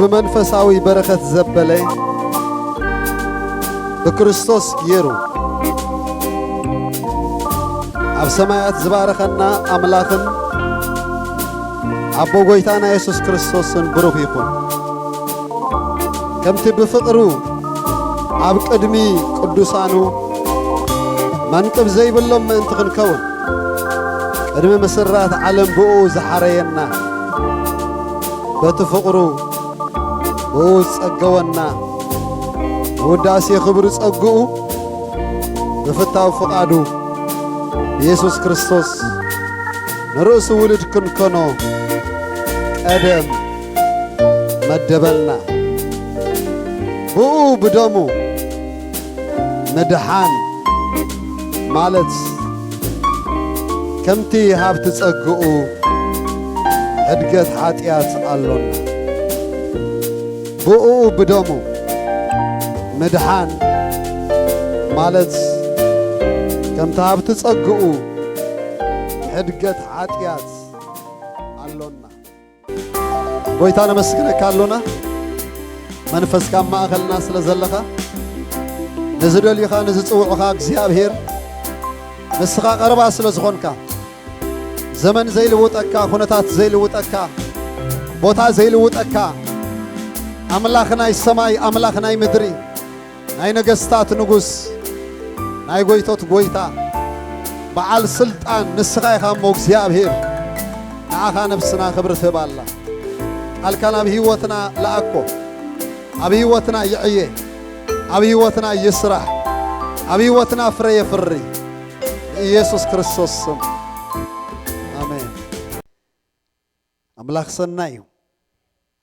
ብመንፈሳዊ በረኸት ዘበለ ብክርስቶስ ገይሩ ኣብ ሰማያት ዝባረኸና ኣምላኽን ኣቦ ጎይታና የሱስ ክርስቶስን ብሩኽ ይኹን። ከምቲ ብፍቕሩ ኣብ ቅድሚ ቅዱሳኑ መንቅብ ዘይብሎም ምእንቲ ክንከውን ቅድሚ ምስራት ዓለም ብኡ ዝሓረየና በቲ ፍቕሩ ብኡ ዝጸገወና ንውዳሴ ክብሪ ጸግኡ ብፍታው ፍቓዱ ብየሱስ ክርስቶስ ንርእሱ ውሉድ ክንኮኖ ቀደም መደበልና። ብኡ ብደሙ ምድሓን ማለት ከምቲ ሃብቲ ጸግኡ ሕድገት ሓጢኣት ኣሎና። ብኡ ብደሙ ምድሓን ማለት ከምቲ ሃብቲ ጸግኡ ሕድገት ሓጢኣት ኣሎና። ጎይታ ነመስግነካ ኣሎና፣ መንፈስካ ኣብ ማእኸልና ስለ ዘለኻ፣ ንዝደልዩኻ ንዝጽውዑኻ እግዚኣብሔር ንስኻ ቀረባ ስለ ዝኾንካ፣ ዘመን ዘይልውጠካ፣ ኩነታት ዘይልውጠካ፣ ቦታ ዘይልውጠካ፣ ኣምላኽ ናይ ሰማይ፣ ኣምላኽ ናይ ምድሪ፣ ናይ ነገስታት ንጉስ፣ ናይ ጎይቶት ጎይታ፣ በዓል ስልጣን ንስኻ ኢኻ እሞ እግዚኣብሔር፣ ንዓኻ ነብስና ክብሪ ትህብ ኣላ። ቃልካ ናብ ህይወትና ለኣኮ፣ ኣብ ህይወትና ይዕየ፣ ኣብ ህይወትና ይስራሕ፣ ኣብ ህይወትና ፍረ የፍሪ። ብኢየሱስ ክርስቶስ ስም ኣሜን። ኣምላኽ ሰናይ እዩ፣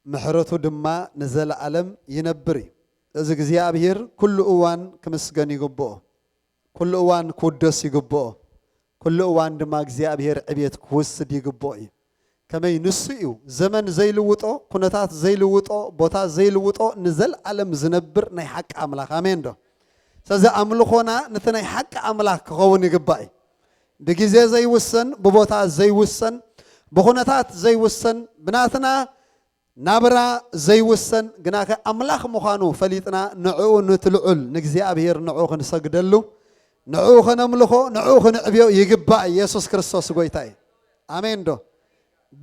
ምሕረቱ ድማ ንዘለኣለም ይነብር እዩ። እዚ እግዚኣብሔር ኩሉ እዋን ክምስገን ይግብኦ፣ ኩሉ እዋን ክውደስ ይግብኦ፣ ኩሉ እዋን ድማ እግዚኣብሔር ዕብየት ክውስድ ይግብኦ እዩ። ከመይ ንሱ እዩ ዘመን ዘይልውጦ፣ ኩነታት ዘይልውጦ፣ ቦታ ዘይልውጦ፣ ንዘለኣለም ዝነብር ናይ ሓቂ ኣምላኽ። ኣሜን ዶ? ስለዚ ኣምልኾና ነቲ ናይ ሓቂ ኣምላኽ ክኸውን ይግባእ እዩ። ብግዜ ዘይውሰን፣ ብቦታ ዘይውሰን፣ ብኹነታት ዘይውሰን፣ ብናትና ናብራ ዘይውሰን፣ ግናኸ ኣምላኽ ምዃኑ ፈሊጥና ንዕኡ ነቲ ልዑል ንእግዚኣብሔር ንዕኡ ክንሰግደሉ፣ ንዕኡ ከነምልኾ፣ ንዕኡ ክንዕብዮ ይግባእ። ኢየሱስ ክርስቶስ ጎይታ እዩ። ኣሜን ዶ?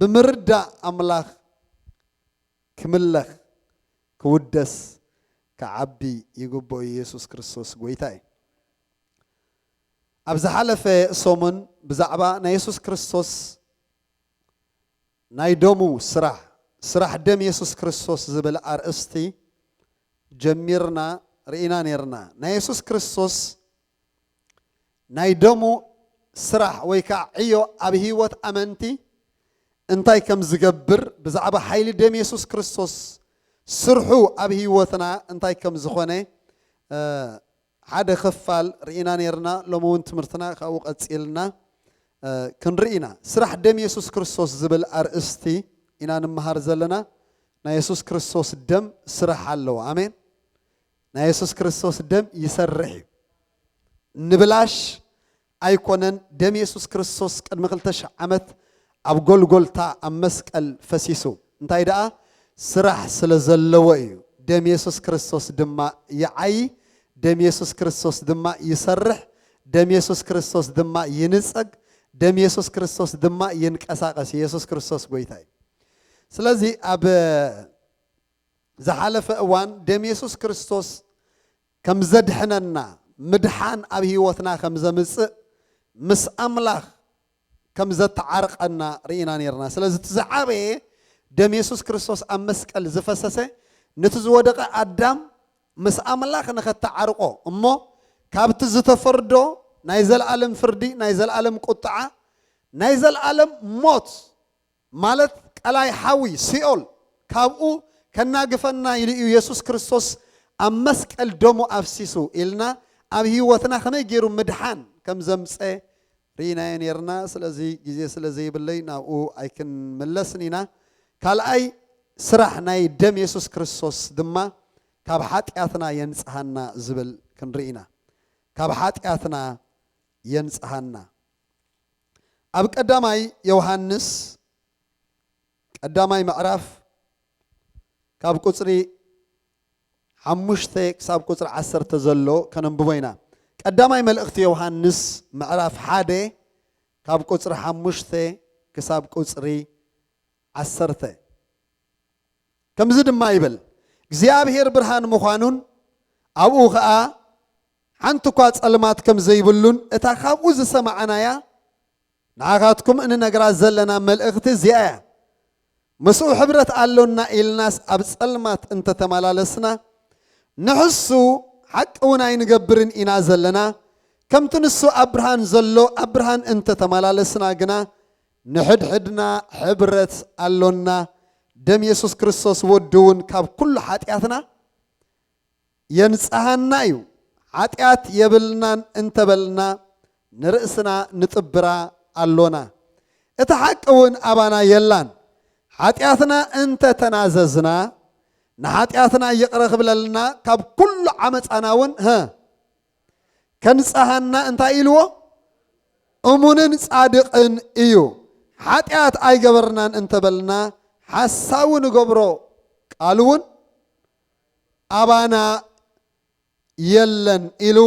ብምርዳእ ኣምላኽ ክምለኽ፣ ክውደስ፣ ክዓቢ ይግብኦ። ኢየሱስ ክርስቶስ ጎይታ እዩ። ኣብ ዝሓለፈ ሰሙን ብዛዕባ ናይ የሱስ ክርስቶስ ናይ ደሙ ስራሕ፣ ስራሕ ደም የሱስ ክርስቶስ ዝብል ኣርእስቲ ጀሚርና ርኢና ኔርና። ናይ የሱስ ክርስቶስ ናይ ደሙ ስራሕ ወይ ከዓ ዕዮ ኣብ ህይወት ኣመንቲ እንታይ ከም ዝገብር፣ ብዛዕባ ሓይሊ ደም የሱስ ክርስቶስ ስርሑ ኣብ ህይወትና እንታይ ከም ዝኾነ፣ እ፣ ሓደ ክፋል ርኢና ኔርና። ሎሚ እውን ትምህርትና ካብኡ ቀጺልና፣ እ፣ ክንርኢ ኢና። ስራሕ ደም የሱስ ክርስቶስ ዝብል ኣርእስቲ ኢና ንምሃር ዘለና። ናይ የሱስ ክርስቶስ ደም ስራሕ ኣለዎ። ኣሜን። ናይ የሱስ ክርስቶስ ደም ይሰርሕ እዩ። ንብላሽ ኣይኮነን። ደም የሱስ ክርስቶስ ቅድሚ ክልተ ሺሕ ዓመት ኣብ ጎልጎልታ ኣብ መስቀል ፈሲሱ። እንታይ ደኣ ስራሕ ስለ ዘለዎ እዩ። ደም የሱስ ክርስቶስ ድማ ይዓዪ፣ ደም የሱስ ክርስቶስ ድማ ይሰርሕ፣ ደም የሱስ ክርስቶስ ድማ ይንጸግ፣ ደም የሱስ ክርስቶስ ድማ ይንቀሳቐስ። የሱስ ክርስቶስ ጎይታ እዩ። ስለዚ ኣብ ዝሓለፈ እዋን ደም የሱስ ክርስቶስ ከም ዘድሕነና፣ ምድሓን ኣብ ህይወትና ከም ዘምጽእ፣ ምስ ኣምላኽ ከም ዘተዓርቐና ርኢና ኔርና። ስለዚ እቲ ዝዓበየ ደም የሱስ ክርስቶስ ኣብ መስቀል ዝፈሰሰ ነቲ ዝወደቐ ኣዳም ምስ ኣምላኽ ንኸተዓርቆ እሞ ካብቲ ዝተፈርዶ ናይ ዘለኣለም ፍርዲ፣ ናይ ዘለኣለም ቁጥዓ፣ ናይ ዘለኣለም ሞት ማለት ቀላይ ሓዊ ሲኦል ካብኡ ከናግፈና ኢሉ እዩ የሱስ ክርስቶስ ኣብ መስቀል ደሙ ኣፍሲሱ ኢልና ኣብ ህይወትና ከመይ ገይሩ ምድሓን ከም ዘምፀ ርኢናዮ ኔርና። ስለዚ ግዜ ስለ ዘይብለይ ናብኡ ኣይክንምለስን ኢና። ካልኣይ ስራሕ ናይ ደም የሱስ ክርስቶስ ድማ ካብ ሓጢኣትና የንጽሃና ዝብል ክንርኢ ኢና። ካብ ሓጢኣትና የንጽሃና። ኣብ ቀዳማይ ዮሃንስ ቀዳማይ ምዕራፍ ካብ ቁጽሪ ሓሙሽተ ክሳብ ቁጽሪ ዓሰርተ ዘሎ ከነንብቦ ኢና። ቀዳማይ መልእኽቲ ዮሃንስ ምዕራፍ ሓደ ካብ ቁጽሪ ሓሙሽተ ክሳብ ቁጽሪ ዓሰርተ። ከምዚ ድማ ይብል፣ እግዚኣብሔር ብርሃን ምዃኑን ኣብኡ ኸኣ ሓንቲ እኳ ጸልማት ከም ዘይብሉን እታ ካብኡ ዝሰማዕናያ ንዓኻትኩም እንነግራ ዘለና መልእኽቲ እዚኣ እያ። ምስኡ ሕብረት ኣሎና ኢልናስ ኣብ ጸልማት እንተተመላለስና፣ ንሕሱ ሓቂ እውን ኣይንገብርን ኢና ዘለና። ከምቲ ንሱ ኣብ ብርሃን ዘሎ ኣብ ብርሃን እንተተመላለስና ግና፣ ንሕድሕድና ሕብረት ኣሎና። ደም የሱስ ክርስቶስ ወዱ እውን ካብ ኩሉ ሓጢኣትና የንጽሃና እዩ። ሓጢኣት የብልናን እንተበልና ንርእስና ንጥብራ ኣሎና፣ እቲ ሓቂ እውን ኣባና የላን። ሓጢኣትና እንተ ተናዘዝና ንሓጢኣትና ይቕረ ክብለልና ካብ ኩሉ ዓመጻና እውን ሀ ከንጽሃና እንታይ ኢልዎ? እሙንን ጻድቕን እዩ። ሓጢኣት ኣይገበርናን እንተበልና ሓሳዊ ንገብሮ፣ ቃሉ እውን ኣባና የለን ኢሉ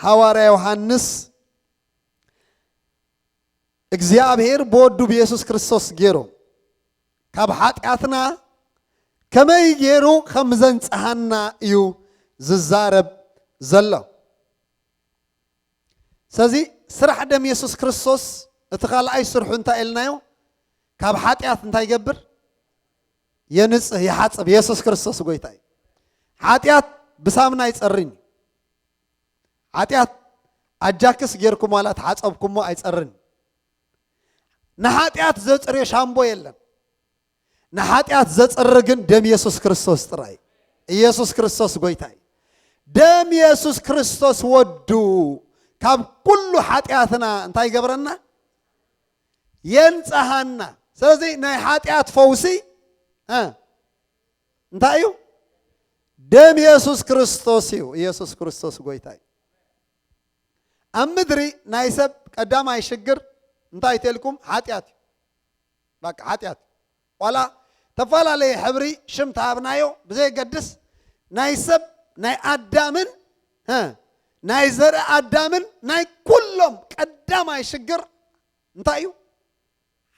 ሃዋርያ ዮሃንስ እግዚኣብሔር ብወዱ ብየሱስ ክርስቶስ ገይሩ ካብ ሓጢኣትና ከመይ ገይሩ ከም ዘንጽሃና እዩ ዝዛረብ ዘሎ። ስለዚ ስራሕ ደም የሱስ ክርስቶስ እቲ ካልኣይ ስርሑ እንታይ ኢልናዮ? ካብ ሓጢኣት እንታይ ይገብር? የንጽህ፣ ይሓጽብ። የሱስ ክርስቶስ ጎይታ እዩ። ሓጢኣት ብሳምና ኣይጸርን እዩ። ሓጢኣት ኣጃክስ ጌርኩም ዋላ ተሓጸብኩሞ ኣይጸርን። ንሓጢኣት ዘጽርዮ ሻምቦ የለን። ንሓጢኣት ዘጽሪ ግን ደም የሱስ ክርስቶስ ጥራይ። ኢየሱስ ክርስቶስ ጎይታ እዩ። ደም የሱስ ክርስቶስ ወዱ ካብ ኩሉ ሓጢኣትና እንታይ ይገብረና? የንጽሃና። ስለዚ ናይ ሓጢኣት ፈውሲ እ እንታይ እዩ? ደም የሱስ ክርስቶስ እዩ። ኢየሱስ ክርስቶስ ጎይታ እዩ። ኣብ ምድሪ ናይ ሰብ ቀዳማይ ሽግር እንታይ ተልኩም? ሓጢኣት እዩ። በቃ ሓጢኣት። ዋላ ተፈላለየ ሕብሪ ሽም ተሃብናዮ ብዘየገድስ ናይ ሰብ ናይ ኣዳምን እ ናይ ዘርኢ ኣዳምን ናይ ኩሎም ቀዳማይ ሽግር እንታይ እዩ?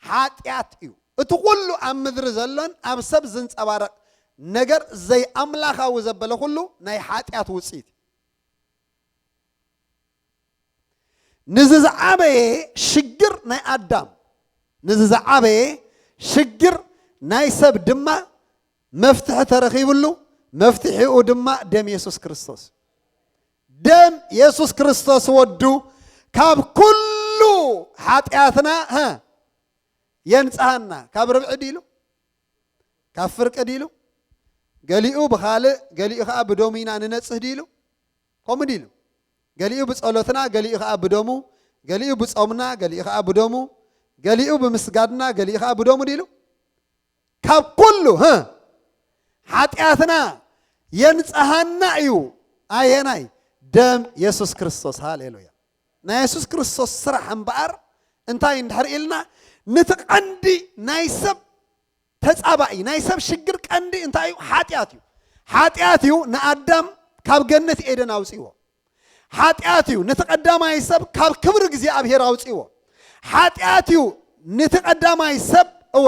ሓጢኣት እዩ። እቲ ኩሉ ኣብ ምድሪ ዘሎን ኣብ ሰብ ዝንጸባረቕ ነገር ዘይኣምላኻዊ ዘበለ ኩሉ ናይ ሓጢኣት ውጽኢት እዩ። ንዚ ዝዓበየ ሽግር ናይ ኣዳም፣ ንዚ ዝዓበየ ሽግር ናይ ሰብ ድማ መፍትሒ ተረኺብሉ፣ መፍትሒኡ ድማ ደም የሱስ ክርስቶስ። ደም የሱስ ክርስቶስ ወዱ ካብ ኩሉ ሓጢኣትና ሀ የንጽሃና። ካብ ርብዒ ድኢሉ? ካብ ፍርቂ ድኢሉ? ገሊኡ ብኻልእ፣ ገሊኡ ኸዓ ብደሙ ኢና ንነጽህ ድኢሉ? ከምኡ ድኢሉ? ገሊኡ ብጸሎትና፣ ገሊኡ ኸዓ ብደሙ፣ ገሊኡ ብጾምና፣ ገሊኡ ኸዓ ብደሙ፣ ገሊኡ ብምስጋድና፣ ገሊኡ ኸዓ ብደሙ ድኢሉ? ካብ ኩሉ ህ ሓጢኣትና የንጽሃና እዩ። ኣየናይ? ደም የሱስ ክርስቶስ። ሃሌሉያ። ናይ የሱስ ክርስቶስ ስራሕ እምበኣር እንታይ እንድሕር ኢልና፣ ነቲ ቀንዲ ናይ ሰብ ተጻባኢ፣ ናይ ሰብ ሽግር ቀንዲ እንታይ እዩ? ሓጢኣት እዩ። ሓጢኣት እዩ ንኣዳም ካብ ገነት ኤደን ኣውጺዎ። ሓጢኣት እዩ ነቲ ቀዳማይ ሰብ ካብ ክብሪ እግዚኣብሔር ኣውጺዎ። ሓጢኣት እዩ ነቲ ቀዳማይ ሰብ እወ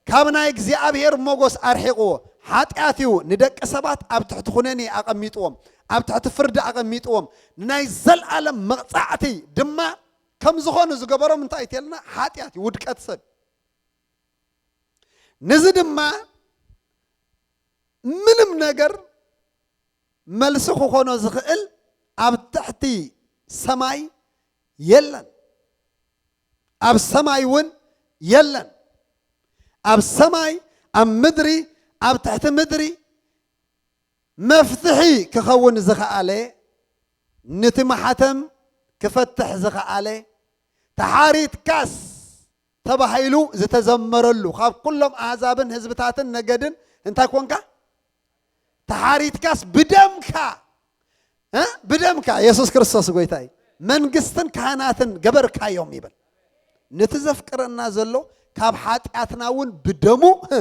ካብ ናይ እግዚኣብሔር ሞጎስ ኣርሒቕዎ። ሓጢኣት እዩ ንደቂ ሰባት ኣብ ትሕቲ ኩነኔ ኣቐሚጥዎም፣ ኣብ ትሕቲ ፍርዲ ኣቐሚጥዎም፣ ንናይ ዘለኣለም መቕጻዕቲ ድማ ከም ዝኾኑ ዝገበሮም እንታይ እዩ ተልና? ሓጢኣት እዩ፣ ውድቀት ሰብ። ነዚ ድማ ምንም ነገር መልሲ ክኾኖ ዝኽእል ኣብ ትሕቲ ሰማይ የለን፣ ኣብ ሰማይ እውን የለን። ኣብ ሰማይ፣ ኣብ ምድሪ፣ ኣብ ትሕቲ ምድሪ መፍትሒ ክኸውን ዝኸኣለ፣ ነቲ ማሕተም ክፈትሕ ዝኸኣለ፣ ተሓሪትካስ ተባሂሉ ዝተዘመረሉ፣ ካብ ኩሎም ኣህዛብን ህዝብታትን ነገድን እንታይ ኮንካ? ተሓሪትካስ ብደምካ፣ እ? ብደምካ፣ የሱስ ክርስቶስ ጎይታ እዩ፣ መንግስትን ካህናትን ገበርካዮም ይብል። ነቲ ዘፍቅረና ዘሎ ካብ ሓጢኣትና እውን ብደሙ፣ እ፣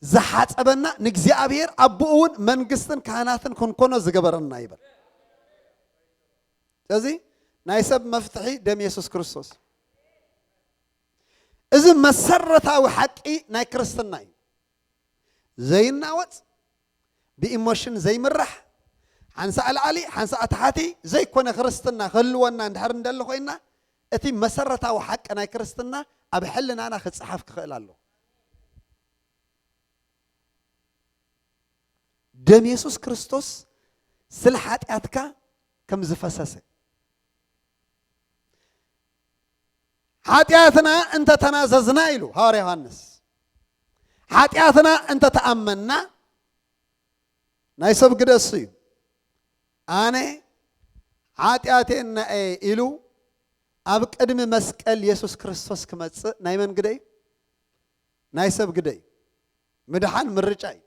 ዝሓጸበና፣ ንእግዚኣብሔር ኣቦኡ እውን መንግስትን ካህናትን ክንኮኖ ዝገበረና ይብል። ስለዚ ናይ ሰብ መፍትሒ ደም የሱስ ክርስቶስ። እዚ መሰረታዊ ሓቂ ናይ ክርስትና እዩ። ዘይናወጽ፣ ብኢሞሽን ዘይምራሕ፣ ሓንሳእ ላዕሊ ሓንሳእ ታሕቲ ዘይኮነ ክርስትና ክህልወና እንድሕር እንደሊ ኮይና፣ እቲ መሰረታዊ ሓቂ ናይ ክርስትና ኣብ ሕልናና ክጸሓፍ ክኽእል ኣለዎ። ደም የሱስ ክርስቶስ ስለ ሓጢኣትካ ከም ዝፈሰሰ፣ ሓጢኣትና እንተተናዘዝና ኢሉ ሃዋርያ ዮሃንስ፣ ሓጢኣትና እንተተኣመንና፣ ናይ ሰብ ግደ እሱ እዩ። ኣነ ሓጢኣቴና እየ ኢሉ ኣብ ቅድሚ መስቀል የሱስ ክርስቶስ ክመጽእ ናይ መን ግደ እዩ? ናይ ሰብ ግደ እዩ። ምድሓን ምርጫ እዩ።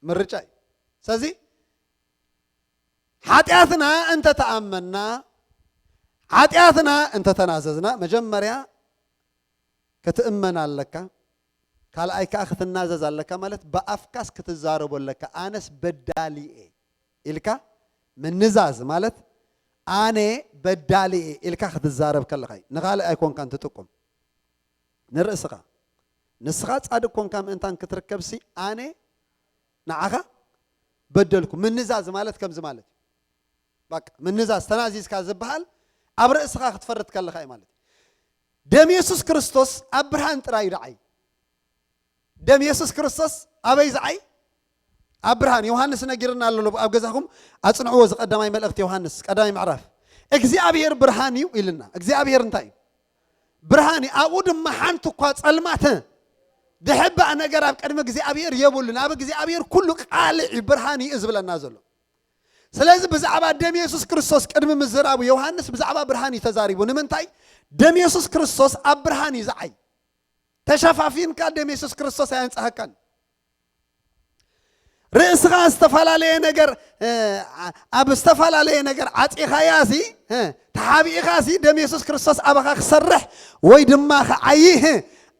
ምርጫ እዩ። ስለዚ ሓጢኣትና እንተተኣመንና፣ ሓጢኣትና እንተተናዘዝና፣ መጀመርያ ክትእመን ኣለካ፣ ካልኣይ ከኣ ክትናዘዝ ኣለካ። ማለት ብኣፍካስ ክትዛረቦ ኣለካ፣ ኣነስ በዳሊ እየ ኢልካ ምንዛዝ ማለት ኣነ በዳሊ እየ ኢልካ ክትዛረብ ከለኻ እዩ። ንኻልእ ኣይኮንካን ትጥቁም፣ ንርእስኻ። ንስኻ ጻድቅ ኮንካ ምእንታን ክትርከብሲ ኣነ ንዓኻ በደልኩ። ምንዛዝ ማለት ከምዚ ማለት እዩ። በቃ ምንዛዝ፣ ተናዚዝካ ዝበሃል ኣብ ርእስኻ ክትፈርድ ከለኻ እዩ ማለት እዩ። ደም የሱስ ክርስቶስ ኣብ ብርሃን ጥራይ እዩ ደዓይ። ደም የሱስ ክርስቶስ ኣበይ ዝዓይ? ኣብ ብርሃን። ዮሃንስ ነጊርና ኣሎ፣ ኣብ ገዛኹም ኣጽንዕዎ። እዚ ቀዳማይ መልእኽቲ ዮሃንስ፣ ቀዳማይ ምዕራፍ። እግዚኣብሔር ብርሃን እዩ ኢልና። እግዚኣብሔር እንታይ እዩ? ብርሃን እዩ። ኣብኡ ድማ ሓንቲ እኳ ጸልማት፣ ድሕባእ ነገር ኣብ ቅድሚ እግዚኣብሔር የብሉን። ኣብ እግዚኣብሔር ኩሉ ቃልዕ እዩ፣ ብርሃን እዩ ዝብለና ዘሎ። ስለዚ ብዛዕባ ደም የሱስ ክርስቶስ ቅድሚ ምዝራቡ ዮሃንስ ብዛዕባ ብርሃን እዩ ተዛሪቡ። ንምንታይ? ደም የሱስ ክርስቶስ ኣብ ብርሃን እዩ ዝዓይ። ተሸፋፊንካ ደም የሱስ ክርስቶስ ኣየንጽሃካን። ርእስኻ ዝተፈላለየ ነገር፣ እ፣ ኣብ ዝተፈላለየ ነገር ዓጺኻያ ሲ፣ እ፣ ተሓቢእኻ ሲ ደም የሱስ ክርስቶስ ኣባኻ ክሰርሕ ወይ ድማ ክዓይህ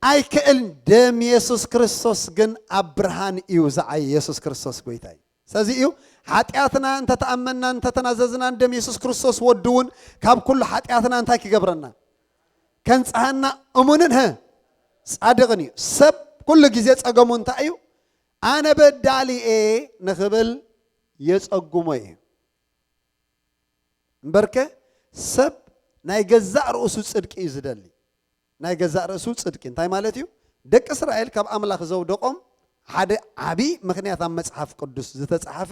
ኣይክእልን። ደም የሱስ ክርስቶስ ግን ኣብ ብርሃን እዩ ዝዓይ። የሱስ ክርስቶስ ጎይታ እዩ። ስለዚ እዩ ሓጢኣትና እንተተኣመንና እንተተናዘዝና ደም የሱስ ክርስቶስ ወዱ እውን ካብ ኩሉ ሓጢኣትና እንታይ ክገብረና? ከንጽሃና እሙንን ህ ጻድቕን እዩ። ሰብ ኩሉ ግዜ ጸገሙ እንታይ እዩ? ኣነ በዳሊ እየ ንኽብል የጸጉሞ እዩ። እምበርከ ሰብ ናይ ገዛእ ርእሱ ጽድቂ እዩ ዝደሊ። ናይ ገዛእ ርእሱ ጽድቂ እንታይ ማለት እዩ? ደቂ እስራኤል ካብ ኣምላኽ ዘውደቖም ሓደ ዓቢ ምኽንያት ኣብ መጽሓፍ ቅዱስ ዝተጻሕፈ፣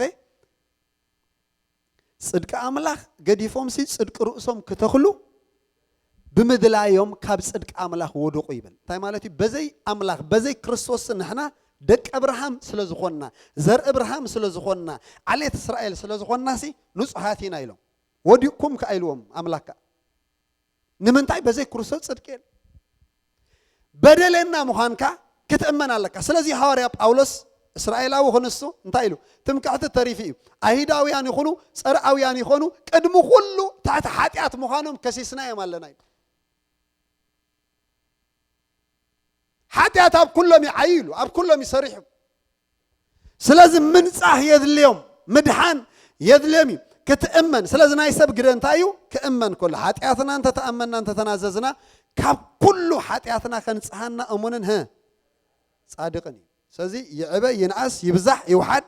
ጽድቂ ኣምላኽ ገዲፎምሲ ጽድቂ ርእሶም ክተኽሉ ብምድላዮም ካብ ጽድቂ ኣምላኽ ወደቑ ይብል። እንታይ ማለት እዩ? በዘይ ኣምላኽ፣ በዘይ ክርስቶስ ንሕና ደቂ ኣብርሃም ስለ ዝኾንና፣ ዘርኢ ኣብርሃም ስለ ዝኾንና፣ ዓሌት እስራኤል ስለ ዝኾንናሲ ንጹሃት ኢና ኢሎም። ወዲቕኩም ከኣ ኢልዎም ኣምላኽ ከኣ። ንምንታይ? በዘይ ክርስቶስ ጽድቂ የለን። በደለኛ ምዃንካ ክትእመን ኣለካ። ስለዚ ሃዋርያ ጳውሎስ እስራኤላዊ ክንሱ እንታይ ኢሉ? ትምክሕቲ ተሪፉ እዩ። ኣይሁዳውያን ይኹኑ ጸርኣውያን ይኾኑ ቅድሚ ኩሉ ትሕቲ ሓጢኣት ምዃኖም ከሲስናዮም ኣለና ኢሉ። ሓጢኣት ኣብ ኩሎም ይዓዩ ኢሉ፣ ኣብ ኩሎም ይሰሪሑ። ስለዚ ምንጻህ የድልዮም፣ ምድሓን የድልዮም እዩ። ክትእመን። ስለዚ ናይ ሰብ ግደ እንታይ እዩ? ክእመን ከሎ። ሓጢኣትና እንተተኣመንና፣ እንተተናዘዝና፣ ካብ ኩሉ ሓጢኣትና ከንጽሃና እሙንን ህ ጻድቕን እዩ። ስለዚ ይዕበ፣ ይንኣስ፣ ይብዛሕ፣ ይውሓድ፣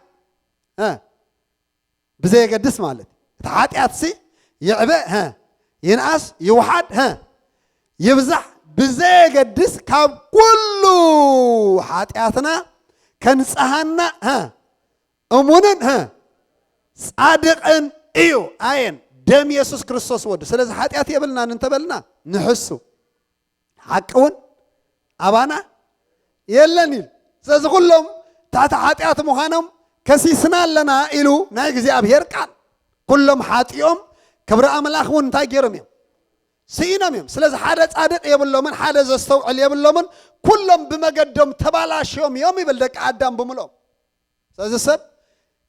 እ፣ ብዘየገድስ ማለት እዩ። እቲ ሓጢኣትሲ ይዕበ፣ ሀ፣ ይንኣስ፣ ይውሓድ፣ ሀ፣ ይብዛሕ፣ ብዘየገድስ ካብ ኩሉ ሓጢኣትና ከንጽሃና፣ ሀ፣ እሙንን፣ ሀ፣ ጻድቕን እዩ። ኣየን? ደም የሱስ ክርስቶስ ወዱ። ስለዚ ሓጢኣት የብልናን እንተበልና ንሕሱ። ሓቂ እውን ኣባና የለን ኢሉ። ስለዚ ኩሎም ትሕቲ ሓጢኣት ምዃኖም ከሲስና ኣለና ኢሉ ናይ እግዚኣብሔር ቃል። ኩሎም ሓጢኦም ክብሪ ኣምላኽ እውን እንታይ ገይሮም እዮም? ስኢኖም እዮም። ስለዚ ሓደ ጻድቕ የብሎምን፣ ሓደ ዘስተውዕል የብሎምን። ኩሎም ብመገዶም ተባላሽዮም እዮም ይብል ደቂ ኣዳም ብምልኦም። ስለዚ ሰብ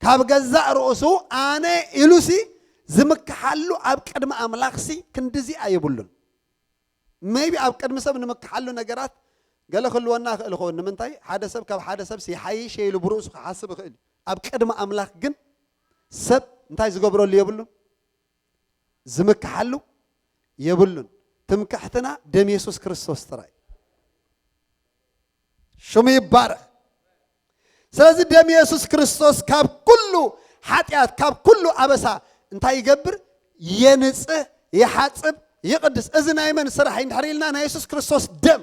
ካብ ገዛእ ርእሱ ኣነ ኢሉሲ ዝምክሓሉ ኣብ ቅድሚ ኣምላኽሲ ክንድዚ ኣይብሉን። ሜይቢ ኣብ ቅድሚ ሰብ ንምክሓሉ ነገራት ገለ ክህልወና ክእል ይኸውን። ንምንታይ? ሓደ ሰብ ካብ ሓደ ሰብ ይሓይሽ ኢሉ ብርእሱ ክሓስብ ይኽእል እዩ። ኣብ ቅድሚ ኣምላኽ ግን ሰብ እንታይ ዝገብረሉ የብሉን? ዝምክሓሉ የብሉን። ትምክሕትና ደም የሱስ ክርስቶስ ጥራይ። ሽሙ ይባረኽ። ስለዚ ደም የሱስ ክርስቶስ ካብ ኩሉ ሓጢኣት፣ ካብ ኩሉ ኣበሳ እንታይ ይገብር? የንጽህ፣ ይሓጽብ፣ ይቕድስ። እዚ ናይ መን ስራሕ እዩ እንድሕር ኢልና፣ ናይ የሱስ ክርስቶስ ደም።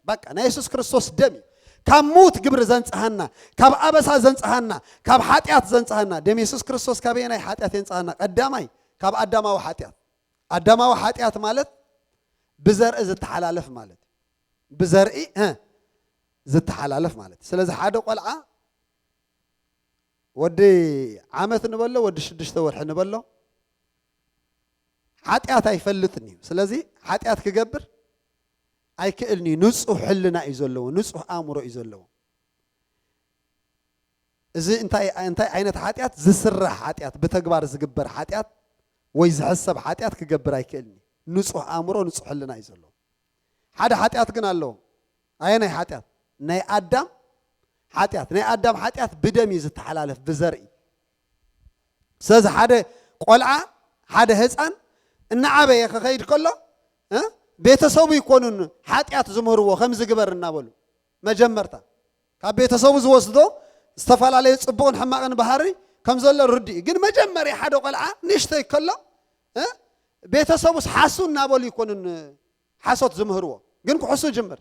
በቃ ናይ የሱስ ክርስቶስ ደም እዩ ካብ ምዉት ግብሪ ዘንጽሃና፣ ካብ ኣበሳ ዘንጽሃና፣ ካብ ሓጢኣት ዘንጽሃና። ደም የሱስ ክርስቶስ ካበየናይ ሓጢኣት የንጽሃና? ቀዳማይ ካብ ኣዳማዊ ሓጢኣት። ኣዳማዊ ሓጢኣት ማለት ብዘርኢ ዝተሓላለፍ ማለት እዩ። ብዘርኢ እ ዝተሓላለፍ ማለት እዩ። ስለዚ ሓደ ቆልዓ ወዲ ዓመት ንበሎ፣ ወዲ ሽዱሽተ ወርሒ ንበሎ፣ ሓጢኣት ኣይፈልጥን እዩ። ስለዚ ሓጢኣት ክገብር ኣይክእልን እዩ። ንጹህ ሕልና እዩ ዘለዎ፣ ንጹህ ኣእምሮ እዩ ዘለዎ። እዚ እንታይ እንታይ ዓይነት ሓጢኣት? ዝስራሕ ሓጢኣት፣ ብተግባር ዝግበር ሓጢኣት ወይ ዝሕሰብ ሓጢኣት ክገብር ኣይክእልን እዩ። ንጹህ ኣእምሮ፣ ንጹህ ሕልና እዩ ዘለዎ። ሓደ ሓጢኣት ግን ኣለዎ። ኣየናይ ሓጢኣት? ናይ ኣዳም ሓጢኣት። ናይ ኣዳም ሓጢኣት ብደም እዩ ዝተሓላለፍ፣ ብዘርኢ። ስለዚ ሓደ ቆልዓ፣ ሓደ ህፃን እናዓበየ ክኸይድ ከሎ እ ቤተሰቡ ይኮኑን ሓጢኣት ዝምህርዎ፣ ከምዚ ግበር እናበሉ። መጀመርታ ካብ ቤተሰቡ ዝወስዶ ዝተፈላለዩ ጽቡቕን ሕማቕን ባህሪ ከም ዘሎ ርድእ እዩ። ግን መጀመርያ ሓደ ቆልዓ ንእሽተይ ከሎ እ ቤተሰቡስ ሓሱ እናበሉ ይኮኑን ሓሶት ዝምህርዎ፣ ግን ክሕሱ ጅምር።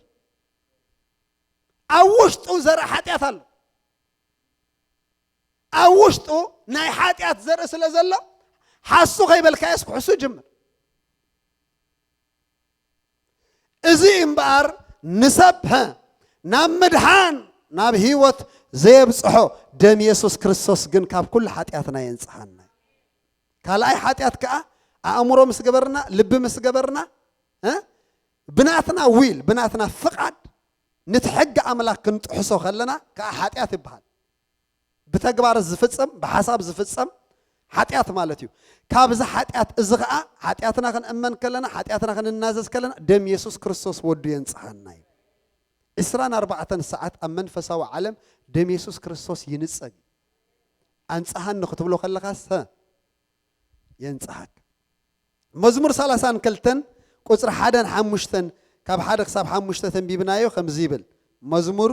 ኣብ ውሽጡ ዘርኢ ሓጢኣት ኣሎ። ኣብ ውሽጡ ናይ ሓጢኣት ዘርኢ ስለ ዘሎ ሓሱ ከይበልካዮስ ክሕሱ ጅምር። እዚ እምበኣር ንሰብ ሀ ናብ ምድሓን ናብ ህይወት ዘየብጽሖ ደም የሱስ ክርስቶስ ግን ካብ ኩሉ ሓጢኣትና የንጽሃና። ካልኣይ ሓጢኣት ከኣ ኣእምሮ ምስ ገበርና፣ ልቢ ምስ ገበርና እ ብናትና ዊል፣ ብናትና ፍቓድ ነቲ ሕጊ ኣምላኽ ክንጥሕሶ ከለና ከኣ ሓጢኣት ይበሃል። ብተግባር ዝፍጸም፣ ብሓሳብ ዝፍጸም ሓጢኣት ማለት እዩ። ካብዚ ሓጢኣት እዚ ኸኣ ሓጢኣትና ክንእመን ከለና፣ ሓጢኣትና ክንናዘዝ ከለና ደም የሱስ ክርስቶስ ወዱ የንጽሃና እዩ። ዕስራን ኣርባዕተን ሰዓት ኣብ መንፈሳዊ ዓለም ደም የሱስ ክርስቶስ ይንጸግ። ኣንጽሃኒ ክትብሎ ከለኻስ ሀ የንጽሃክ። መዝሙር ሰላሳን ክልተን ቁጽሪ ሓደን ሓሙሽተን፣ ካብ ሓደ ክሳብ ሓሙሽተ ተንቢብናዮ ከምዚ ይብል። መዝሙር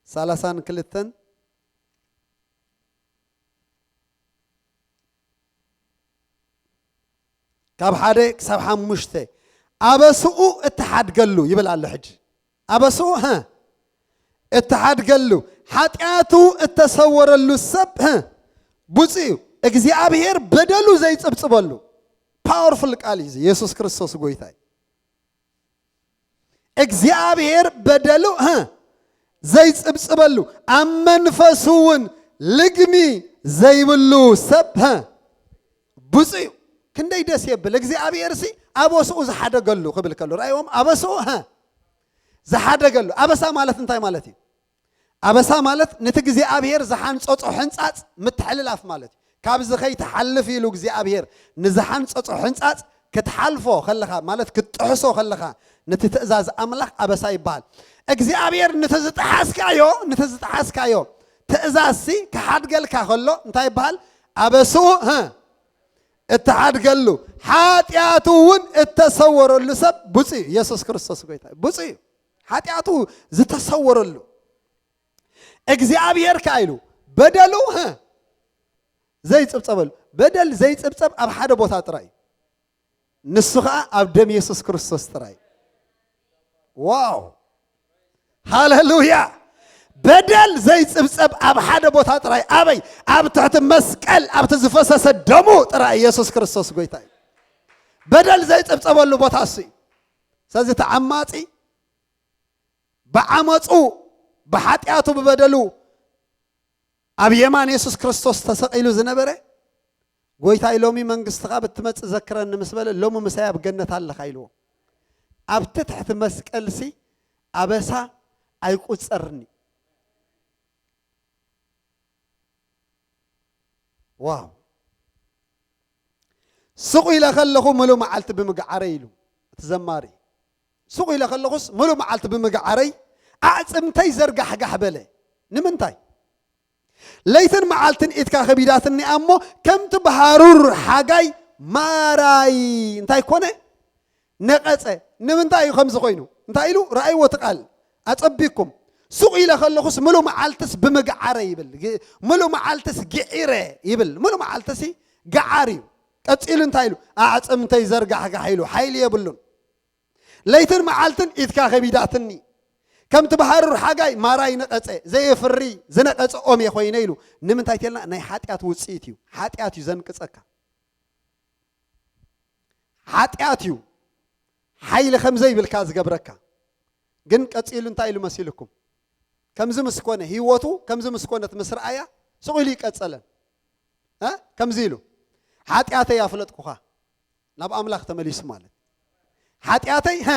ሰላሳን ክልተን ካብ ሓደ ክሳብ ሓሙሽተ፣ ኣበስኡ እተሓድገሉ ይብል ኣሎ። ሕጂ ኣበስኡ ሀ እተሓድገሉ፣ ሓጢኣቱ እተሰወረሉ ሰብ ሀ ብፁዕ እዩ። እግዚኣብሔር በደሉ ዘይጽብጽበሉ። ፓወርፉል ቃል እዩ እዚ። የሱስ ክርስቶስ ጎይታ እዩ። እግዚኣብሔር በደሉ ሀ ዘይጽብጽበሉ፣ ኣብ መንፈሱ እውን ልግሚ ዘይብሉ ሰብ ሀ ብፁዕ እዩ። ክንደይ ደስ የብል። እግዚኣብሔር ሲ ኣበስኡ ዝሓደገሉ ክብል ከሎ ራእይዎም ኣበስኡ ሀ ዝሓደገሉ። ኣበሳ ማለት እንታይ ማለት እዩ? ኣበሳ ማለት ነቲ እግዚኣብሔር ዝሓንጸጾ ሕንጻጽ ምትሕልላፍ ማለት እዩ። ካብዚ ከይትሓልፍ ኢሉ እግዚኣብሔር ንዝሓንጸጾ ሕንጻጽ ክትሓልፎ ከለኻ፣ ማለት ክትጥሕሶ ከለኻ፣ ነቲ ትእዛዝ ኣምላኽ ኣበሳ ይበሃል። እግዚኣብሔር ነቲ ዝጠሓስካዮ፣ ነቲ ዝጠሓስካዮ ትእዛዝሲ ክሓድገልካ ከሎ እንታይ ይበሃል? ኣበስኡ ሀ እተሓድገሉ፣ ሓጢኣቱ እውን እተሰወረሉ ሰብ ብፁዕ እዩ። የሱስ ክርስቶስ ጎይታ እዩ። ብፁዕ እዩ። ሓጢኣቱ ዝተሰወረሉ። እግዚኣብሔር ከኣ ኢሉ በደሉ ሀ ዘይጽብጸበሉ። በደል ዘይጽብጸብ ኣብ ሓደ ቦታ ጥራይ እዩ። ንሱ ኸኣ ኣብ ደም የሱስ ክርስቶስ ጥራይ። ዋው! ሃሌሉያ! በደል ዘይጽብጸብ ኣብ ሓደ ቦታ ጥራይ። ኣበይ? ኣብ ትሕቲ መስቀል፣ ኣብቲ ዝፈሰሰ ደሙ ጥራይ። የሱስ ክርስቶስ ጎይታ እዩ። በደል ዘይጽብጸበሉ ቦታ እሱ እዩ። ስለዚ እቲ ዓማጺ ብዓመጹ፣ ብሓጢኣቱ፣ ብበደሉ ኣብ የማን የሱስ ክርስቶስ ተሰቒሉ ዝነበረ፣ ጎይታይ፣ ሎሚ መንግስትኻ ብትመጽእ ዘክረኒ ምስ በለ፣ ሎሚ ምሳይ ኣብ ገነት ኣለኻ ኢልዎ። ኣብቲ ትሕቲ መስቀልሲ ኣበሳ ኣይቁጸርኒ። ዋው! ስቕ ኢለ ከለኹ ምሉእ መዓልቲ ብምግዓረይ ኢሉ እቲ ዘማሪ። ስቕ ኢለ ከለኹስ ምሉእ መዓልቲ ብምግዓረይ ኣዕፅምተይ ዘርጋሕጋሕ በለ። ንምንታይ? ለይትን መዓልትን ኢድካ ከቢዳትኒ እያ እሞ፣ ከምቲ ብሃሩር ሓጋይ ማራይ እንታይ ኮነ? ነቐጸ። ንምንታይ እዩ ከምዚ ኮይኑ? እንታይ ኢሉ? ረኣይዎ እቲ ቃል። ኣጸቢቅኩም። ሱቕ ኢለ ከለኹስ ምሉ መዓልትስ ብምግዓረ ይብል። ግ-፣ ምሉ መዓልትስ ግዒረ ይብል። ምሉ መዓልትሲ ገዓር እዩ። ቀጺሉ እንታይ ኢሉ? ኣዕጽምተይ ዘርጋሕጋሕ ኢሉ። ሓይሊ የብሉን። ለይትን መዓልትን ኢድካ ከቢዳትኒ። ከምቲ ብሃሩር ሓጋይ ማራይ ነቐጸ። ዘየፍሪ ዝነቐጸ ኦም እየ ኮይነ ኢሉ። ንምንታይ ተልና? ናይ ሓጢኣት ውጽኢት እዩ። ሓጢኣት እዩ ዘንቅጸካ። ሓጢኣት እዩ ሓይሊ ከም ዘይብልካ ዝገብረካ። ግን ቀጺሉ እንታይ ኢሉ መሲልኩም? ከምዚ ምስ ኮነ፣ ህይወቱ ከምዚ ምስ ኮነት ምስ ረኣያ፣ ስቕ ኢሉ ይቀጸለን። እ? ከምዚ ኢሉ፣ "ሓጢኣተይ ኣፍለጥኩኻ።" ናብ ኣምላኽ ተመሊሱ ማለት። "ሓጢኣተይ፣ ሀ፣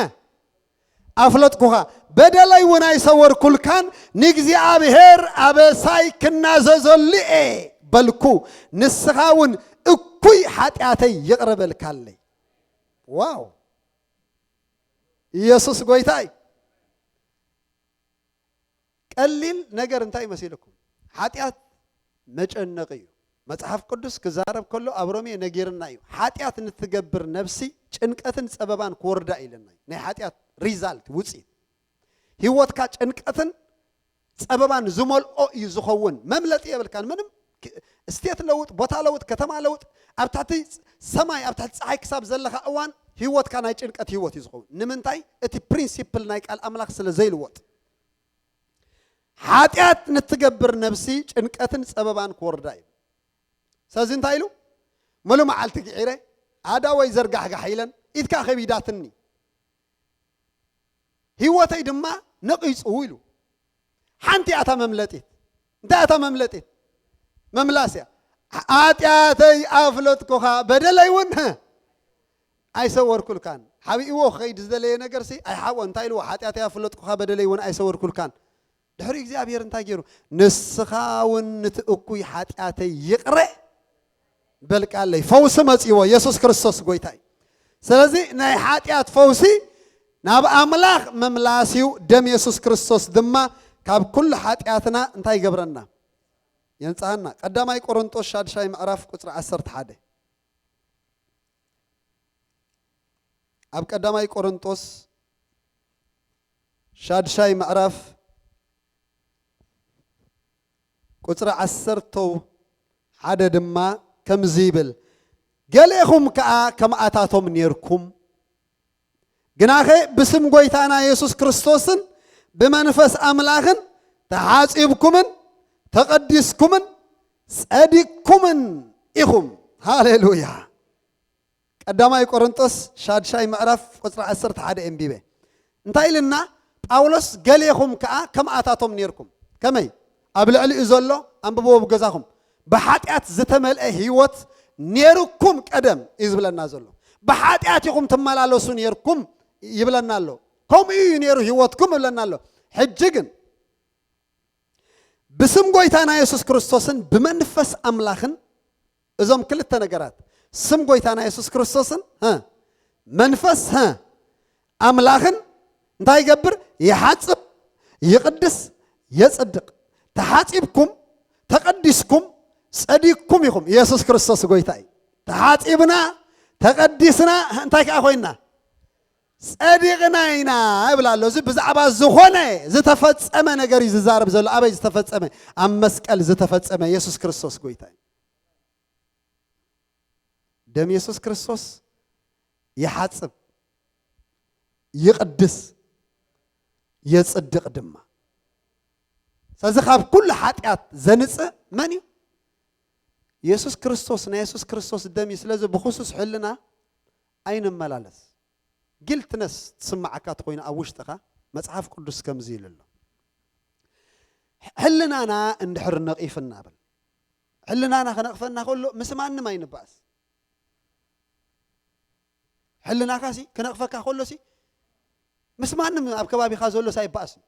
ኣፍለጥኩኻ፣ በደለይ እውን ኣይሰወርኩልካን፣ ንእግዚኣብሔር ኣበሳይ ክናዘዘሉ እየ በልኩ፣ ንስኻ እውን እኩይ ሓጢኣተይ ይቕረ በልካለይ።" ዋው! ኢየሱስ ጎይታ እዩ። ቀሊል ነገር እንታይ መሲልኩም? ሓጢኣት መጨነቂ እዩ። መጽሓፍ ቅዱስ ክዛረብ ከሎ ኣብ ሮሜ ነጊርና እዩ። "ሓጢኣት ንትገብር ነፍሲ ጭንቀትን ጸበባን ክወርዳ" ኢለና እዩ። ናይ ሓጢኣት ሪዛልት፣ ውጽኢት። ህይወትካ ጭንቀትን ጸበባን ዝመልኦ እዩ ዝኸውን። መምለጢ የብልካን። ምንም ክ-፣ ስቴት ለውጥ፣ ቦታ ለውጥ፣ ከተማ ለውጥ፣ ኣብ ትሕቲ ሰማይ፣ ኣብ ትሕቲ ጸሓይ ክሳብ ዘለኻ እዋን ህይወትካ ናይ ጭንቀት ህይወት እዩ ዝኸውን። ንምንታይ? እቲ ፕሪንሲፕል ናይ ቃል ኣምላኽ ስለ ዘይልወጥ። "ሓጢኣት ንትገብር ነፍሲ ጭንቀትን ጸበባን ክወርዳ" እዩ። ስለዚ እንታይ ኢሉ? "ምሉ መዓልቲ ግዒረ፣ ኣእዳወይ ዘርጋሕጋሕ ኢለን፣ ኢድካ ከቢዳትኒ፣ ህይወተይ ድማ ነቒጹ" ኢሉ። ሓንቲ እያ እታ መምለጢት። እንታይ እያ እታ መምለጢት? መምላስ እያ። "ሓጢኣተይ ኣፍለጥኩኻ፣ በደለይ እውን፣ ሀ፣ ኣይሰወርኩልካን።" ሓቢእዎ ክኸይድ ዝደለየ ነገርሲ ኣይሓብኦን። እንታይ ኢልዎ? "ሓጢኣተይ ኣፍለጥኩኻ፣ በደለይ እውን ኣይሰወርኩልካን።" ድሕሪ እግዚኣብሔር እንታይ ገይሩ? "ንስኻ እውን ንቲ እኩይ ሓጢኣተይ ይቕረ በልካለይ።" ፈውሲ መጺዎ። ኢየሱስ ክርስቶስ ጎይታ እዩ። ስለዚ ናይ ሓጢኣት ፈውሲ ናብ ኣምላኽ ምምላስ እዩ። ደም ኢየሱስ ክርስቶስ ድማ ካብ ኩሉ ሓጢኣትና እንታይ ይገብረና? የንጽሃና። ቀዳማይ ቆሮንጦስ ሻድሻይ ምዕራፍ ቁጽሪ ዓሰርተ ሓደ። ኣብ ቀዳማይ ቆሮንጦስ ሻድሻይ ምዕራፍ ቁጽሪ ዓሰርተ ሓደ ድማ ከምዚ ይብል፣ "ገሌኹም ከኣ ከምኣታቶም ኔርኩም፣ ግናኸ ብስም ጐይታና የሱስ ክርስቶስን ብመንፈስ ኣምላኽን ተሓጺብኩምን ተቐዲስኩምን ጸዲቅኩምን ኢኹም።" ሃሌሉያ። ቀዳማይ ቆሮንጦስ ሻድሻይ ምዕራፍ ቁጽሪ ዓሰርተ ሓደ ኣንቢበ። እንታይ ኢልና? ጳውሎስ፣ "ገሌኹም ከኣ ከምኣታቶም ኔርኩም።" ከመይ? ኣብ ልዕሊኡ ዘሎ ኣንብብዎ ብገዛኹም። "ብሓጢኣት ዝተመልአ ህይወት ኔርኩም ቀደም" እዩ ዝብለና ዘሎ። "ብሓጢኣት ኢኹም ትመላለሱ ኔርኩም" ይብለና ኣሎ። "ከምኡ እዩ ኔሩ ህይወትኩም" ይብለና ኣሎ። ሕጂ ግን ብስም ጐይታና የሱስ ክርስቶስን ብመንፈስ ኣምላኽን፣ እዞም ክልተ ነገራት፣ ስም ጐይታና የሱስ ክርስቶስን፣ ሀ፣ መንፈስ፣ ሀ፣ ኣምላኽን እንታይ ይገብር? ይሓጽብ፣ ይቕድስ፣ የጽድቕ። ተሓጺብኩም፣ ተቐዲስኩም፣ ጸዲቅኩም ኢኹም። የሱስ ክርስቶስ ጐይታ እዩ። ተሓጺብና፣ ተቐዲስና፣ እንታይ ከኣ ኮይንና? ጸዲቕና ኢና ይብል ኣሎ። እዚ ብዛዕባ ዝኾነ ዝተፈጸመ ነገር እዩ ዝዛረብ ዘሎ። ኣበይ ዝተፈጸመ? ኣብ መስቀል ዝተፈጸመ። የሱስ ክርስቶስ ጐይታ እዩ። ደም የሱስ ክርስቶስ ይሓጽብ፣ ይቕድስ፣ የጽድቕ ድማ። ስለዚ ካብ ኩሉ ሓጢኣት ዘንጽእ መን እዩ? የሱስ ክርስቶስ። ናይ የሱስ ክርስቶስ ደም እዩ። ስለዚ ብኽሱስ ሕልና ኣይንመላለስ። ጊልትነስ ትስምዓካ ተኾይኑ ኣብ ውሽጥኻ፣ መጽሓፍ ቅዱስ ከምዚ ኢሉ ኣሎ። ሕልናና እንድሕር ነቒፍና በል። ሕልናና ክነቕፈና ከሎ ምስ ማንም ኣይንባእስ። ሕልናኻሲ ክነቕፈካ ከሎሲ ምስ ማንም ኣብ ከባቢኻ ዘሎስ ኣይባእስን።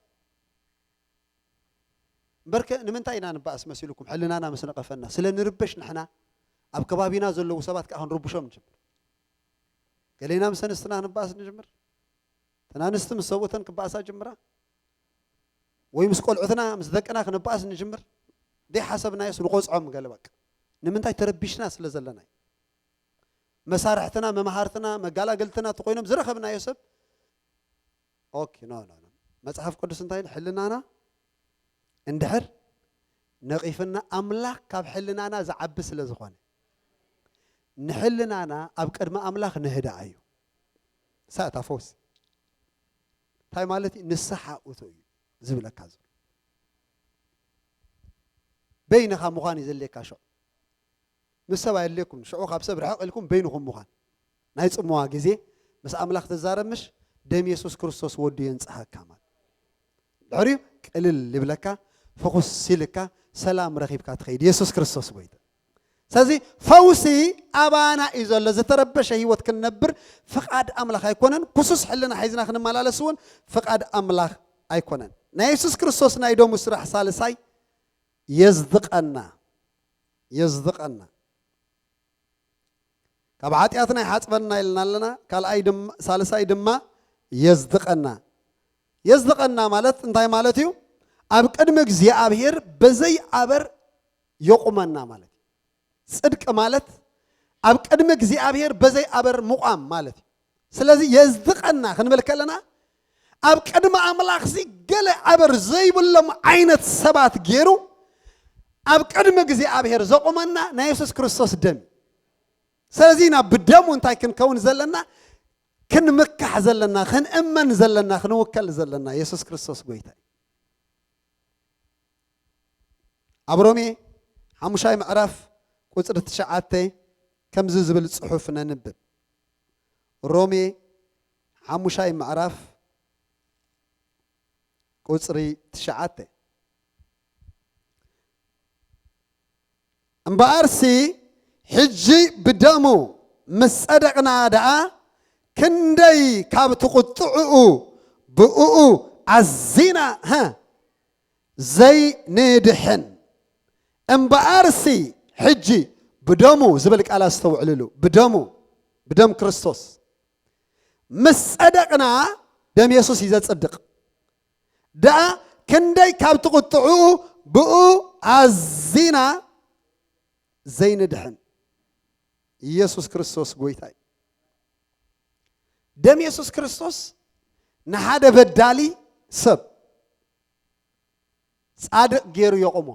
እምበርከ ንምንታይ ኢና ንባእስ መሲልኩም? ሕልናና ምስ ነቐፈና፣ ስለ ንርበሽ ንሕና ኣብ ከባቢና ዘለዉ ሰባት ከኣ ክንርብሾም ንጅምር። ገሌና ምስ ኣንስትና ክንባእስ ንጅምር። እተን ኣንስቲ ምስ ሰብኡተን ክባእሳ ጅምራ። ወይ ምስ ቆልዑትና ምስ ደቅና ክንበኣስ ንጅምር። ደይ ሓሰብናዮስ ንቆጽዖም ገለ በቃ። ንምንታይ ተረቢሽና ስለ ዘለና እዩ። መሳርሕትና፣ መምሃርትና፣ መጋላገልትና ተኮይኖም ዝረኸብናዮ ሰብ ኦኬ ኖ ኖ ኖ። መጽሓፍ ቅዱስ እንታይ ኢሉ? ሕልናና እንድሕር ነቒፍና ኣምላኽ ካብ ሕልናና ዝዓቢ ስለ ዝኾነ ንሕልናና ኣብ ቅድሚ ኣምላኽ ንህድኣ እዩ። ሳእታ ፈውሲ እንታይ ማለት እዩ? ንስሓ እቶ እዩ ዝብለካ ዘሎ። በይንኻ ምዃን እዩ ዘድልየካ ሽዑ። ምስ ሰብ ኣየድልየኩም። ሽዑ ካብ ሰብ ርሕቕ ኢልኩም በይንኹም ምዃን። ናይ ጽምዋ ግዜ ምስ ኣምላኽ ትዛረብ ምሽ ደም የሱስ ክርስቶስ ወዱ የንጽሃካ ማለት። ድሕሪኡ ቅልል ይብለካ፣ ፍኹስ ኢልካ ሰላም ረኺብካ ትኸይድ። የሱስ ክርስቶስ ጎይታ። ስለዚ ፈውሲ ኣባና እዩ ዘሎ። ዝተረበሸ ህይወት ክንነብር ፍቓድ ኣምላኽ ኣይኮነን። ኩሱስ ሕልና ሒዝና ክንመላለስ እውን ፍቓድ ኣምላኽ ኣይኮነን። ናይ የሱስ ክርስቶስ ናይ ደሙ ስራሕ ሳልሳይ የዝድቐና፣ የዝድቐና። ካብ ሓጢኣትና ይሓጽበና ኢልና ኣለና። ካልኣይ ድማ፣ ሳልሳይ ድማ የዝድቐና። የዝድቐና ማለት እንታይ ማለት እዩ? ኣብ ቅድሚ እግዚኣብሔር በዘይ ኣበር የቑመና ማለት እዩ። ጽድቂ ማለት ኣብ ቅድሚ እግዚኣብሔር በዘይ ኣበር ምቋም ማለት እዩ። ስለዚ የዝድቐና ክንብል ከለና ኣብ ቅድሚ ኣምላኽሲ ገለ ኣበር ዘይብሎም ዓይነት ሰባት ገይሩ ኣብ ቅድሚ እግዚኣብሔር ዘቑመና ናይ የሱስ ክርስቶስ ደም እዩ። ስለዚ ኢና ብደሙ እንታይ ክንከውን ዘለና? ክንምካሕ ዘለና፣ ክንእመን ዘለና፣ ክንውከል ዘለና። የሱስ ክርስቶስ ጎይታ እዩ። ኣብ ሮሜ ሓሙሻይ ምዕራፍ ቁጽሪ ትሽዓተ ከምዚ ዝብል ጽሑፍ ነንብብ። ሮሜ ሓሙሻይ ምዕራፍ ቁጽሪ ትሽዓተ። እምበኣርሲ ሕጂ ብደሙ ምስ ጸደቕና ደኣ ክንደይ ካብቲ ቁጥዕኡ ብእኡ ኣዚና፣ ሀ፣ ዘይንድሕን። እምበኣርሲ ሕጂ ብደሙ ዝብል ቃል ኣስተውዕልሉ። ብደሙ፣ ብደም ክርስቶስ ምስ ጸደቕና፣ ደም የሱስ እዩ ዘጽድቕ። ደኣ ክንደይ ካብቲ ቁጥዕኡ ብኡ ኣዚና ዘይንድሕን። ኢየሱስ ክርስቶስ ጎይታ እዩ። ደም የሱስ ክርስቶስ ንሓደ በዳሊ ሰብ ጻድቕ ገይሩ የቑሞ።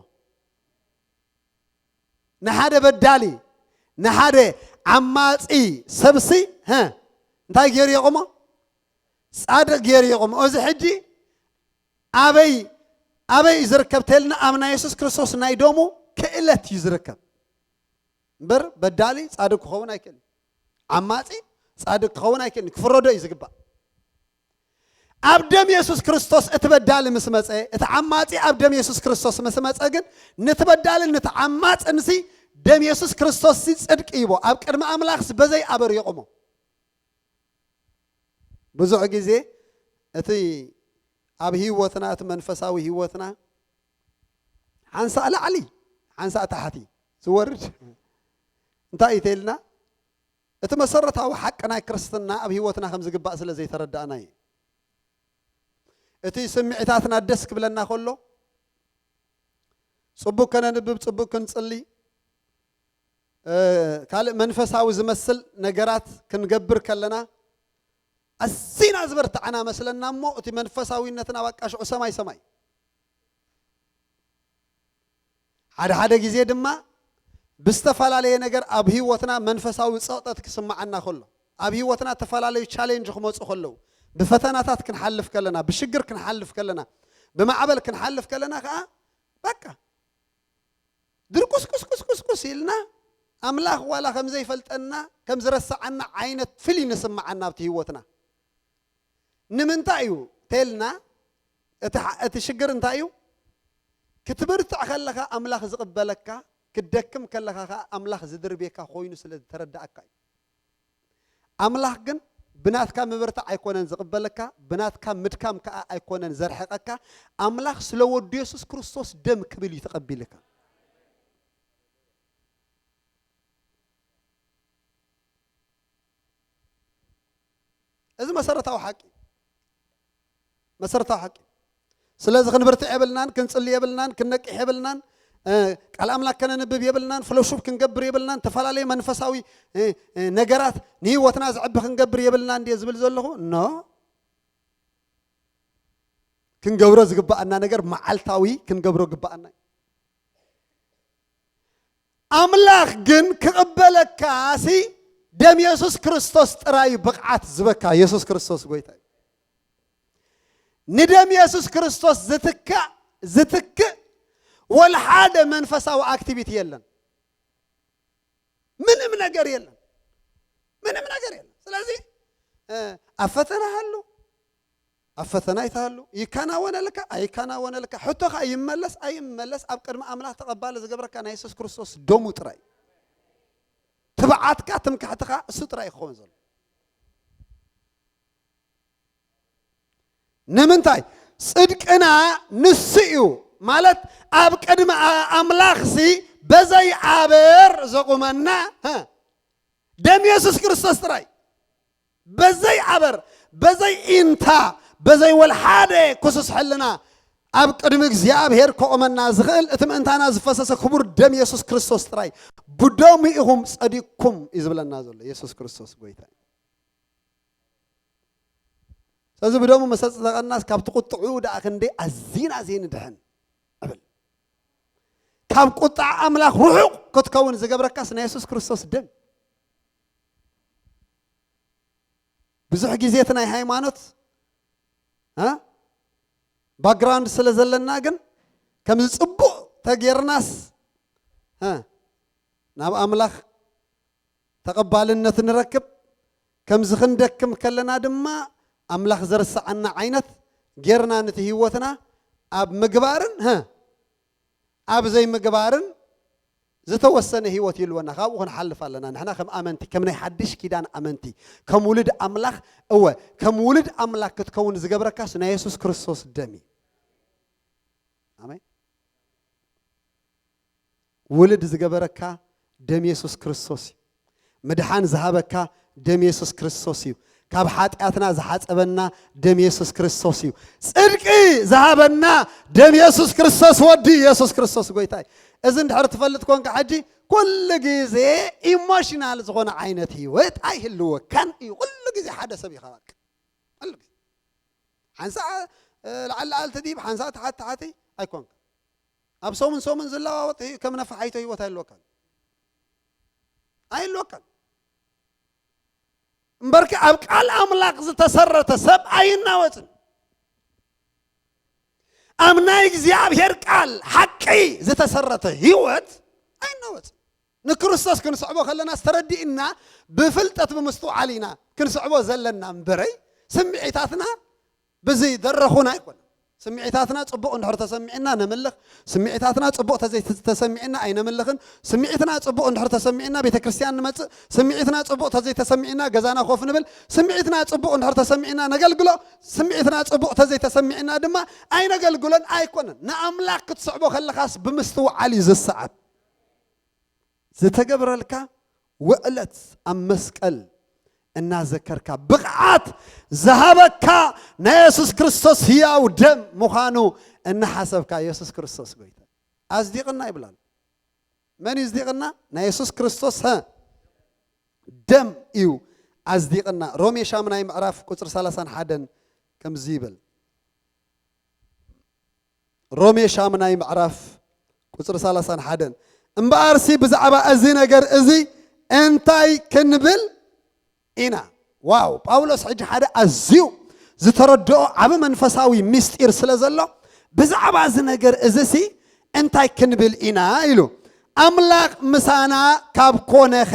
ንሓደ በዳሊ፣ ንሓደ ዓማጺ ሰብሲ፣ ሀ፣ እንታይ ገይሩ የቑሞ? ጻድቕ ገይሩ የቑሞ። እዚ ሕጂ ኣበይ፣ ኣበይ እዩ ዝርከብ ተልና? ኣብ ናይ የሱስ ክርስቶስ ናይ ደሙ ክእለት እዩ ዝርከብ። እምበር በዳሊ ጻድቕ ክኸውን ኣይክእልን። ዓማጺ ጻድቕ ክኸውን ኣይክእልን። ክፍረዶ እዩ ዝግባእ። ኣብ ደም የሱስ ክርስቶስ እቲ በዳሊ ምስ መጸ፣ እቲ ዓማጺ ኣብ ደም የሱስ ክርስቶስ ምስ መጸ ግን፣ ነቲ በዳልን ነቲ ዓማጽንሲ ደም የሱስ ክርስቶስሲ ጽድቂ ይቦ። ኣብ ቅድሚ ኣምላኽሲ በዘይ ኣበር የቑሞ። ብዙሕ ግዜ እቲ ኣብ ህይወትና፣ እቲ መንፈሳዊ ህይወትና ሓንሳእ ላዕሊ፣ ሓንሳእ ታሕቲ ዝወርድ እንታይ እዩ ተልና? እቲ መሰረታዊ ሓቂ ናይ ክርስትና ኣብ ህይወትና ከም ዝግባእ ስለ ዘይተረዳእና እዩ። እቲ ስምዒታትና ደስ ክብለና ከሎ፣ ጽቡቅ ከነንብብ፣ ጽቡቅ ክንጽሊ፣ እ፣ ካልእ መንፈሳዊ ዝመስል ነገራት ክንገብር ከለና፣ ኣዚና ዝበርትዓና መስለና እሞ፣ እቲ መንፈሳዊነትና በቃ ሽዑ ሰማይ ሰማይ። ሓደ ሓደ ግዜ ድማ ብዝተፈላለየ ነገር ኣብ ህይወትና መንፈሳዊ ጸቕጠት ክስምዓና ከሎ፣ ኣብ ህይወትና ዝተፈላለዩ ቻሌንጅ ክመጹ ከለዉ፣ ብፈተናታት ክንሓልፍ ከለና፣ ብሽግር ክንሓልፍ ከለና፣ ብማዕበል ክንሓልፍ ከለና ከኣ በቃ ድርቁስቁስቁስቁስቁስ ኢልና፣ ኣምላኽ ዋላ ከም ዘይፈልጠና፣ ከም ዝረስዓና ዓይነት ፊል ይስምዓና ኣብቲ ህይወትና። ንምንታይ እዩ ተልና? እቲ ሓ-፣ እቲ ሽግር እንታይ እዩ? ክትብርትዕ ከለኻ ኣምላኽ ዝቕበለካ፣ ክትደክም ከለኻ ኸኣ ኣምላኽ ዝድርብየካ ኮይኑ ስለ ዝተረዳእካ እዩ። ኣምላኽ ግን ብናትካ ምብርታዕ ኣይኮነን ዝቕበለካ፣ ብናትካ ምድካም ከኣ ኣይኮነን ዘርሕቐካ። ኣምላኽ ስለ ወዱ የሱስ ክርስቶስ ደም ክብል እዩ ተቐቢልካ። እዚ መሰረታዊ ሓቂ፣ መሰረታዊ ሓቂ። ስለዚ ክንብርትዕ የብልናን፣ ክንጽሊ የብልናን፣ ክንነቅሕ የብልናን፣ እ፣ ቃል ኣምላኽ ከነንብብ የብልናን፣ ፍሎሹፕ ክንገብር የብልናን፣ ተፈላለየ መንፈሳዊ፣ እ፣ እ፣ ነገራት ንህይወትና ዘዕቢ ክንገብር የብልናን እንድየ ዝብል ዘለኹ? ኖ። ክንገብሮ ዝግባኣና ነገር መዓልታዊ ክንገብሮ ግባኣና እዩ። ኣምላኽ ግን ክቕበለካሲ ደም የሱስ ክርስቶስ ጥራይ እዩ ብቕዓት ዝበካ። የሱስ ክርስቶስ ጎይታ እዩ። ንደም የሱስ ክርስቶስ ዝትካእ፣ ዝትክእ ወላ ሓደ መንፈሳዊ ኣክቲቪቲ የለን። ምንም ነገር የለን። ምንም ነገር የለን። ስለዚ፣ እ፣ ኣብ ፈተና ሃሉ፣ ኣብ ፈተና ይትሃሉ፣ ይከናወነልካ ኣይከናወነልካ፣ ሕቶኻ ይመለስ ኣይመለስ፣ ኣብ ቅድሚ ኣምላኽ ተቐባሊ ዝገብረካ ናይ የሱስ ክርስቶስ ደሙ ጥራይ። ትብዓትካ፣ ትምክሕትኻ እሱ ጥራይ ክኸውን ዘሎ። ንምንታይ? ጽድቅና ንሱ እዩ። ማለት ኣብ ቅድሚ ኣ-፣ ኣምላኽሲ በዘይ ኣበር ዘቑመና፣ ሀ፣ ደም የሱስ ክርስቶስ ጥራይ። በዘይ ኣበር፣ በዘይ ኢንታ፣ በዘይ ወልሓደ ክሱስ ሕልና ኣብ ቅድሚ እግዚኣብሔር ከቑመና ዝኽእል እቲ ምእንታና ዝፈሰሰ ክቡር ደም የሱስ ክርስቶስ ጥራይ። "ብደሙ ኢኹም ጸዲቅኩም" እዩ ዝብለና ዘሎ የሱስ ክርስቶስ ጎይታ። ስለዚ ብደሙ መሰጽ ዘቐናስ ካብቲ ቁጥዑ ደኣ ክንደይ ኣዚና ዘይንድሕን እብል። ካብ ቁጥዓ ኣምላኽ ርሑቕ ክትከውን ዝገብረካስ ናይ የሱስ ክርስቶስ ደም። ብዙሕ ግዜ እቲ ናይ ሃይማኖት፣ እ፣ ባክግራውንድ ስለ ዘለና ግን ከምዚ ጽቡቕ ተጌርናስ፣ እ፣ ናብ ኣምላኽ ተቐባልነት ንረክብ። ከምዚ ክንደክም ከለና ድማ ኣምላኽ ዘርሰዓና ዓይነት ጌርና ነቲ ህይወትና ኣብ ምግባርን፣ ሀ፣ ኣብ ዘይምግባርን ዝተወሰነ ህይወት ይህልወና። ካብኡ ክንሓልፍ ኣለና። ንሕና ከም ኣመንቲ፣ ከም ናይ ሓድሽ ኪዳን ኣመንቲ፣ ከም ውሉድ ኣምላኽ፣ እወ፣ ከም ውሉድ ኣምላኽ ክትከውን ዝገብረካስ ናይ የሱስ ክርስቶስ ደም እዩ። ኣሜን። ውሉድ ዝገበረካ ደም የሱስ ክርስቶስ እዩ። ምድሓን ዝሃበካ ደም የሱስ ክርስቶስ እዩ። ካብ ሓጢኣትና ዝሓጸበና ደም የሱስ ክርስቶስ እዩ። ጽድቂ ዝሃበና ደም የሱስ ክርስቶስ፣ ወዲ የሱስ ክርስቶስ ጎይታ እዩ። እዚ እንድሕር ትፈልጥ ኮንካ፣ ሕጂ ኩሉ ግዜ ኢሞሽናል ዝኾነ ዓይነት ህይወት ኣይህልወካን እዩ። ኩሉ ግዜ ሓደ ሰብ ኢኻ በቃ። ኩሉ ግዜ ሓንሳእ፣ እ፣ ላዕሊ ላዕሊ ትድይብ፣ ሓንሳእ ታሕቲ ታሕቲ ኣይኮንካ። ኣብ ሰሙን ሰሙን ዝለዋወጥ ህይ-፣ ከም ነፋሒቶ ህይወት ኣይህልወካን። ኣይህልወካን። እምበርኪ ኣብ ቃል ኣምላኽ ዝተሰረተ ሰብ ኣይናወጽን። ኣብ ናይ እግዚኣብሔር ቃል ሓቂ ዝተሰረተ ህይወት ኣይናወጽን። ንክርስቶስ ክንስዕቦ ከለና ዝተረዲእና ብፍልጠት ብምስትውዓል ኢና ክንስዕቦ ዘለና እምበረይ፣ ስምዒታትና ብዚ ደረኹና ኣይኮነ። ስምዒታትና ጽቡቕ እንድሕር ተሰሚዕና ነምልኽ፣ ስምዒታትና ጽቡቕ ተዘይ ተሰሚዕና ኣይነምልኽን፣ ስምዒትና ጽቡቕ እንድሕር ተሰሚዕና ቤተ ክርስቲያን ንመጽእ፣ ስምዒትና ጽቡቕ ተዘይ ተሰሚዕና ገዛና ኮፍ ንብል፣ ስምዒትና ጽቡቕ እንድሕር ተሰሚዕና ነገልግሎ፣ ስምዒትና ጽቡቕ ተዘይ ተሰሚዕና ድማ ኣይነገልግሎን ኣይኮነን። ንኣምላኽ ክትስዕቦ ከለኻስ ብምስትውዓል እዩ ዝሰዓብ። ዝተገብረልካ ውዕለት ኣብ መስቀል እናዘከርካ፣ ብቕዓት ዝሃበካ ናይ የሱስ ክርስቶስ ህያው ደም ምዃኑ እናሓሰብካ፣ የሱስ ክርስቶስ ጎይታ ኣጽዲቕና ይብላል። መን እዩ ኣጽዲቕና? ናይ የሱስ ክርስቶስ፣ ሀ፣ ደም እዩ ኣጽዲቕና። ሮሜ ሻምናይ ምዕራፍ ቁጽሪ ሰላሳን ሓደን ከምዚ ይብል። ሮሜ ሻምናይ ምዕራፍ ቁጽሪ ሰላሳን ሓደን፣ "እምበኣርሲ ብዛዕባ እዚ ነገር እዚ እንታይ ክንብል ኢና?" ዋው! ጳውሎስ ሕጂ ሓደ ኣዝዩ ዝተረድኦ ዓቢ መንፈሳዊ ምስጢር ስለ ዘሎ፣ "ብዛዕባ እዚ ነገር እዚሲ እንታይ ክንብል ኢና?" ኢሉ። "ኣምላኽ ምሳና ካብ ኮነኸ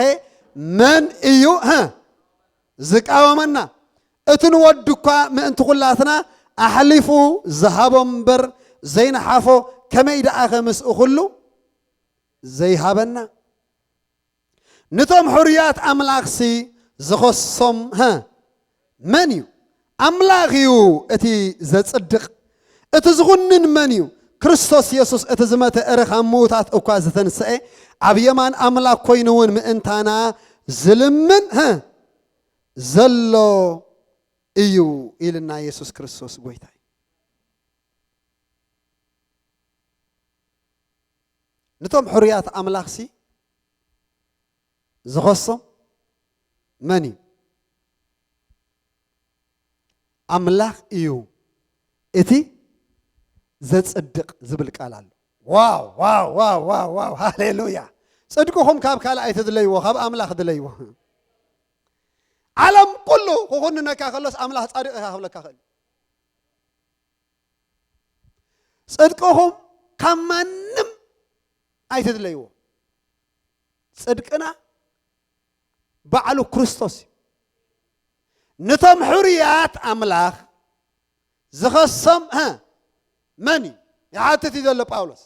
መን እዩ፣ ሀ፣ ዝቃወመና? እቲ ንወዱ እኳ ምእንቲ ኹላትና ኣሕሊፉ ዝሃቦ እምበር ዘይነሓፎ፣ ከመይ ደኣኸ ምስኡ ኹሉ ዘይሃበና? ነቶም ሕሩያት ኣምላኽሲ ዝኸሶም፣ ሀ፣ መን እዩ? ኣምላኽ እዩ እቲ ዘጽድቕ። እቲ ዝኹንን መን እዩ? ክርስቶስ የሱስ እቲ ዝመተ፣ እረ ካብ ምዉታት እኳ ዝተንስኤ፣ ኣብ የማን ኣምላኽ ኮይኑ እውን ምእንታና ዝልምን፣ ሀ፣ ዘሎ እዩ" ኢልና የሱስ ክርስቶስ ጎይታ እዩ። ነቶም ሕሩያት ኣምላኽሲ ዝኸሶም መን እዩ? ኣምላኽ እዩ እቲ ዘጽድቕ ዝብል ቃል ኣሎ። ዋው፣ ዋው፣ ዋው፣ ዋው፣ ዋው፣ ሃሌሉያ። ጽድቅኹም ካብ ካልእ ኣይትድለይዎ፣ ካብ ኣምላኽ ድለይዎ። ዓለም ኩሉ ክኹንነካ ከሎስ ኣምላኽ ጻድቕ ኢኻ ክብለካ ክእል። ጽድቅኹም ካብ ማንም ኣይትድለይዎ። ጽድቅና ባዕሉ ክርስቶስ እዩ። ነቶም ሕሩያት ኣምላኽ ዝኸሶም፣ ሀ፣ መን እዩ? ይሓትት እዩ ዘሎ ጳውሎስ።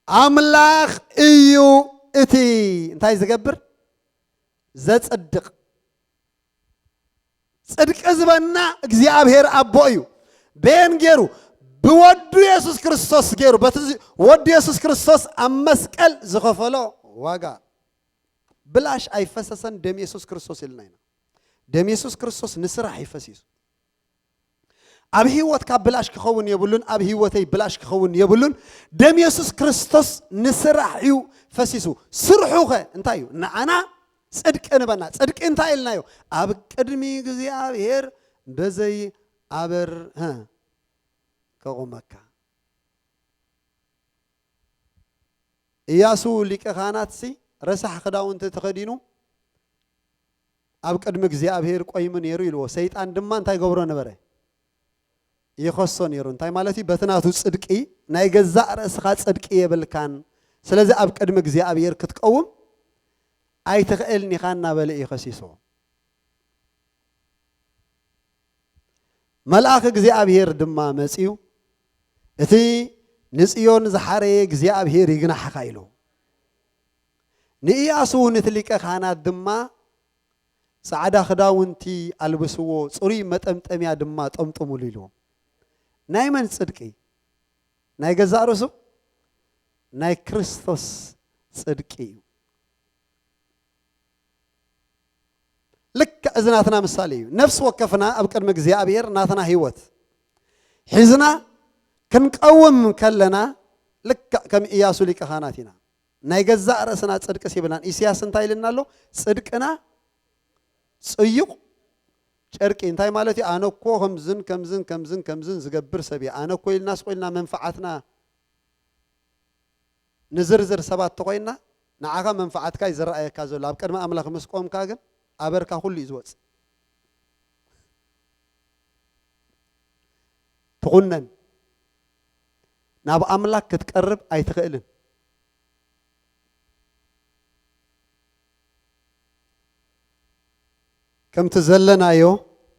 ኣምላኽ እዩ እቲ እንታይ ዝገብር? ዘጽድቕ። ጽድቂ ዝበና እግዚኣብሔር ኣቦ እዩ። በየን ገይሩ? ብወዱ የሱስ ክርስቶስ ገይሩ። በቲ ዚ-፣ ወዱ የሱስ ክርስቶስ ኣብ መስቀል ዝኸፈሎ ዋጋ። ብላሽ ኣይፈሰሰን ደም የሱስ ክርስቶስ ኢልና ኢና። ደም የሱስ ክርስቶስ ንስራሕ እዩ ፈሲሱ። ኣብ ህይወትካ ብላሽ ክኸውን የብሉን፣ ኣብ ህይወተይ ብላሽ ክኸውን የብሉን። ደም የሱስ ክርስቶስ ንስራሕ እዩ ፈሲሱ። ስርሑ ኸ እንታይ እዩ? ንዓና ጽድቂ ንበና። ጽድቂ እንታይ ኢልናዮ? ኣብ ቅድሚ እግዚኣብሔር በዘይ ኣበር፣ ሀ፣ ከቑመካ። ኢያሱ ሊቀ ካህናትሲ ረሳሕ ክዳውንቲ ተኸዲኑ ኣብ ቅድሚ እግዚኣብሔር ቆይሙ ነይሩ ኢልዎ። ሰይጣን ድማ እንታይ ገብሮ ነበረ? ይኸሶ ነይሩ። እንታይ ማለት እዩ? በቲ ናቱ ጽድቂ፣ ናይ ገዛእ ርእስኻ ጽድቂ የብልካን። ስለዚ ኣብ ቅድሚ እግዚኣብሔር ክትቀውም ኣይትኽእልን ኢኻ እናበለ እዩ ከሲስዎ። መልኣኽ እግዚኣብሔር ድማ መጺኡ፣ እቲ ንጽዮን ዝሓረየ እግዚኣብሔር ይግናሕኻ ኢሉ። ንኢያሱ እውን እቲ ሊቀ ካህናት ድማ ጻዕዳ ክዳውንቲ ኣልብስዎ፣ ጽሩይ መጠምጠምያ ድማ ጠምጥሙሉ ኢልዎ። ናይ መን ጽድቂ? ናይ ገዛእ ርእሱ? ናይ ክርስቶስ ጽድቂ እዩ። ልክዕ እዚ ናትና ምሳሌ እዩ። ነፍሲ ወከፍና ኣብ ቅድሚ እግዚኣብሔር ናትና ህይወት ሒዝና ክንቀውም ከለና ልክዕ ከም ኢያሱ ሊቀ ካህናት ኢና። ናይ ገዛእ ርእስና ጽድቅስ የብልናን። ኢሳያስ እንታይ ኢልና ኣሎ? ጽድቅና ጽዩቕ ጨርቂ። እንታይ ማለት እዩ? ኣነ እኮ ከምዝን ከምዝን ከምዝን ከምዝን ዝገብር ሰብ እየ። ኣነ እኮ ኢልናስ ኮይልና መንፈዓትና ንዝርዝር ሰባት ተኾይና፣ ንዓኻ መንፈዓትካ እዩ ዝረኣየካ ዘሎ። ኣብ ቅድሚ ኣምላኽ ምስ ቆምካ ግን ኣበርካ ኩሉ እዩ ዝወጽእ። ትኹነን። ናብ ኣምላኽ ክትቀርብ ኣይትኽእልን። ከምቲ ዘለናዮ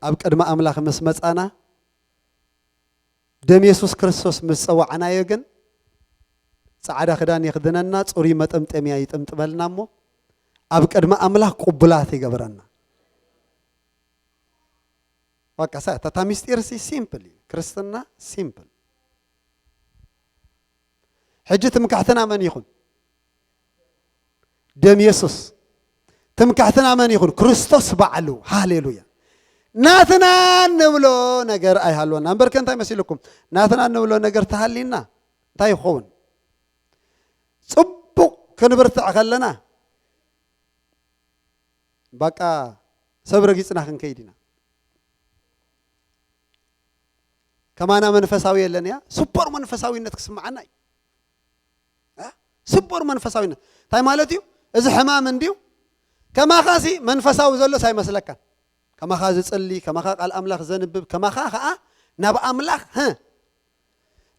ኣብ ቅድሚ ኣምላኽ ምስ መጻና፣ ደም የሱስ ክርስቶስ ምስ ጸዋዕናዮ ግን፣ ጻዕዳ ክዳን የኽድነና፣ ጽሩይ መጠምጠምያ ይጥምጥመልና እሞ፣ ኣብ ቅድሚ ኣምላኽ ቅቡላት ይገብረና። በቃ፣ ሳ-፣ እታ፣ እታ ሚስጢር ሲ ሲምፕል እዩ። ክርስትና ሲምፕል። ሕጂ ትምክሕትና መን ይኹን? ደም የሱስ። ትምክሕትና መን ይኹን? ክርስቶስ ባዕሉ። ሃሌሉያ። ናትና እንብሎ ነገር ኣይሃልወና። እምበርከ እንታይ መሲልኩም? ናትና እንብሎ ነገር ተሃሊና እንታይ ይኸውን? ጽቡቕ ክንብርትዕ ከለና በቃ ሰብ ረጊጽና ክንከይድ ኢና። ከማና መንፈሳዊ የለን እያ። ሱፐር መንፈሳዊነት ክስምዓና እዩ። እ? ሱፐር መንፈሳዊነት እንታይ ማለት እዩ? እዚ ሕማም እንድዩ። ከማኻሲ መንፈሳዊ ዘሎስ ኣይመስለካን። ከማኻ ዝጽሊ፣ ከማኻ ቃል ኣምላኽ ዘንብብ፣ ከማኻ ኸኣ ናብ ኣምላኽ፣ ህ፣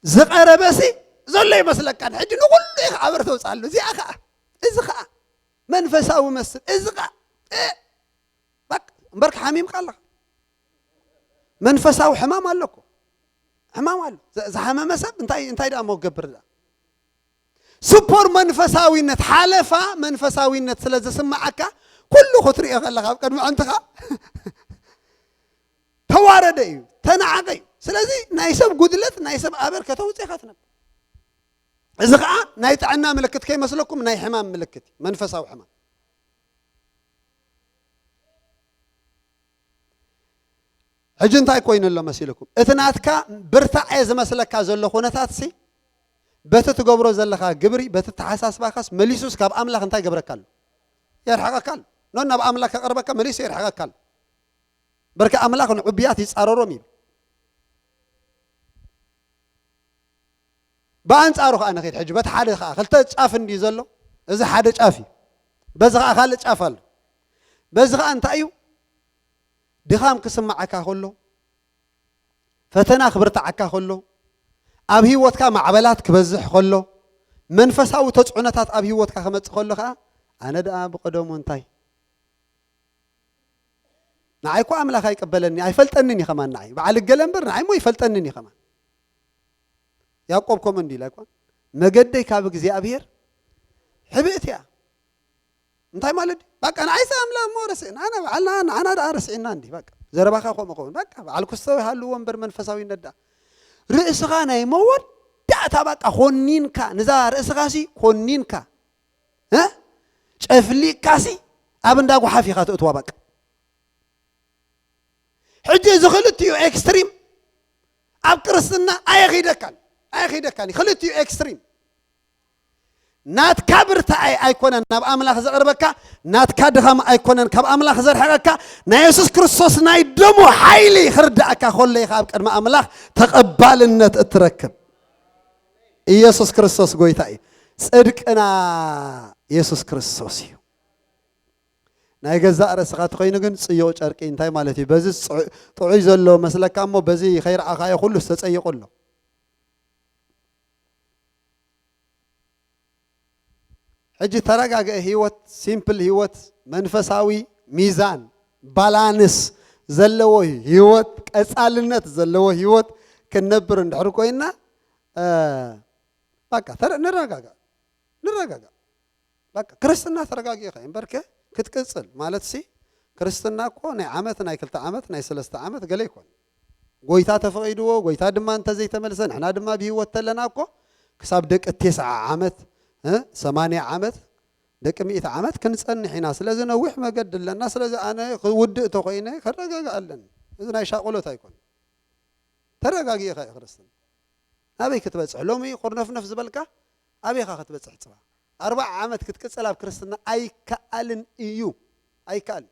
ዝቐረበሲ ዘሎ ይመስለካን። ሕጂ ንኹሉ ኢኻ ኣበር ተውጽኣሉ። እዚኣ ኸኣ፣ እዚ ኸኣ መንፈሳዊ መስል፣ እዚ ኸኣ፣ እ፣ በቃ፣ እምበርካ ሓሚምካ ኣለኻ። መንፈሳዊ ሕማም ኣሎ እኮ። ሕማም ኣሎ። ዘ-፣ ዝሓመመ ሰብ እንታይ፣ እንታይ ደኣ እሞ ክገብር ደኣ? ሱፐር መንፈሳዊነት፣ ሓለፋ መንፈሳዊነት ስለ ዝስምዓካ፣ ኩሉ ክትሪኦ ከለኻ ኣብ ቅድሚ ኣዕንትኻ ተዋረደ እዩ፣ ተናዓቐ እዩ። ስለዚ ናይ ሰብ ጉድለት፣ ናይ ሰብ ኣበር ከተውጽእ ኢኻ ትነብር። እዚ ኸኣ ናይ ጥዕና ምልክት ከይመስለኩም ናይ ሕማም ምልክት እዩ፣ መንፈሳዊ ሕማም። ሕጂ እንታይ ኮይኑ ኣሎ መሲልኩም? እቲ ናትካ ብርታዐ ዝመስለካ ዘሎ ኩነታትሲ በቲ ትገብሮ ዘለኻ ግብሪ፣ በቲ ተሓሳስባኻስ መሊሱስ ካብ ኣምላኽ እንታይ ይገብረካ ኣሎ? የርሕቐካ ኣሎ። ኖ ናብ ኣምላኽ ከቕርበካ መሊሱ የርሕቐካ ኣሎ። በርካ ኣምላኽ ንዕቡያት ይጻረሮም ይብል። ብኣንጻሩ ከኣ ንኸይድ ሕጂ፣ በቲ ሓደ ከኣ ክልተ ጫፍ እንድዩ ዘሎ። እዚ ሓደ ጫፍ እዩ። በዚ ከኣ ካልእ ጫፍ ኣሎ። በዚ ከኣ እንታይ እዩ? ድኻም ክስምዓካ ከሎ፣ ፈተና ክብርትዓካ ከሎ፣ ኣብ ህይወትካ ማዕበላት ክበዝሕ ከሎ፣ መንፈሳዊ ተጽዕኖታት ኣብ ህይወትካ ክመጽእ ከሎ ከኣ፣ ኣነ ደኣ ብቐደሙ እንታይ ንዓይ እኮ ኣምላኽ ኣይቅበለኒ፣ ኣይፈልጠንን እዩ ከማን ንዓይ። በዓል እገለ እምበር ንዓይ እሞ ኣይፈልጠንን እዩ ከማን። ያዕቆብ ከምኡ እንዲሉ ኣይኮን? መገደይ ካብ እግዚኣብሔር ሕብእቲ እያ። እንታይ ማለት እዩ? በቃ ንዓይስ ኣምላኽ እሞ ረሲዕና፣ ኣና በዓልና፣ ንዓና ደኣ ረሲዕና እንዲ። በቃ ዘረባኻ ከምኡ ከውን። በቃ በዓል ክስተው ይሃልዎ እምበር መንፈሳዊነት ደኣ። ርእስኻ ናይ መወዳእታ በቃ ኮኒንካ፣ ንዛ ርእስኻ ሲ ኮኒንካ፣ እ? ጨፍሊቅካ ሲ ኣብ እንዳ ጓሓፍ ኢኻ ትእትዋ በቃ። ሕጂ እዚ ክልቲኡ ኤክስትሪም ኣብ ክርስትና ኣየኺደካን፣ ኣየኺደካን። ክልቲኡ ኤክስትሪም ናትካ ብርታዐ ኣይኮነን ናብ ኣምላኽ ዘቕርበካ፣ ናትካ ድኻም ኣይኮነን ካብ ኣምላኽ ዘርሕቐካ። ናይ የሱስ ክርስቶስ ናይ ደሙ ሓይሊ ክርዳእካ ከሎ ኢኻ ኣብ ቅድሚ ኣምላኽ ተቐባልነት እትረክብ። ኢየሱስ ክርስቶስ ጎይታ እዩ። ጽድቅና የሱስ ክርስቶስ እዩ። ናይ ገዛእ ርእስኻ ተኾይኑ ግን ጽዩቕ ጨርቂ እንታይ ማለት እዩ? በዚ ጽዑ-፣ ጥዑይ ዘሎ መስለካ እሞ በዚ ከይረኣኻዮ ኩሉ ዝተጸይቑ ኣሎ። ሕጂ ተረጋግአ ህይወት፣ ሲምፕል ህይወት፣ መንፈሳዊ ሚዛን፣ ባላንስ ዘለዎ ህይወት፣ ቀጻልነት ዘለዎ ህይወት ክንነብር እንድሕር ኮይና፣ እ፣ በቃ ተረ-፣ ንረጋጋእ፣ ንረጋጋእ። በቃ ክርስትና ተረጋጊእኻ እምበርከ ክትቅጽል ማለት ሲ፣ ክርስትና እኮ ናይ ዓመት፣ ናይ ክልተ ዓመት፣ ናይ ሰለስተ ዓመት ገለ ይኮን። ጎይታ ተፈቒድዎ፣ ጎይታ ድማ እንተዘይተመልሰ፣ ንሕና ድማ ብህይወት ተለና እኮ ክሳብ ደቂ ተስዓ ዓመት፣ እ፣ ሰማንያ ዓመት፣ ደቂ ሚእቲ ዓመት ክንጸንሕ ኢና። ስለዚ ነዊሕ መገዲ ኣለና። ስለዚ ኣነ ክውድእ ተኾይነ ከረጋግእ ኣለኒ። እዚ ናይ ሻቕሎት ኣይኮን። ተረጋጊእኻ እዩ ክርስትና። ኣበይ ክትበጽሕ? ሎሚ ቁርነፍነፍ ዝበልካ ኣበይኻ ክትበጽሕ? ጽባ ኣርባዓ ዓመት ክትቅጽል ኣብ ክርስትና ኣይከኣልን እዩ። ኣይከኣልን።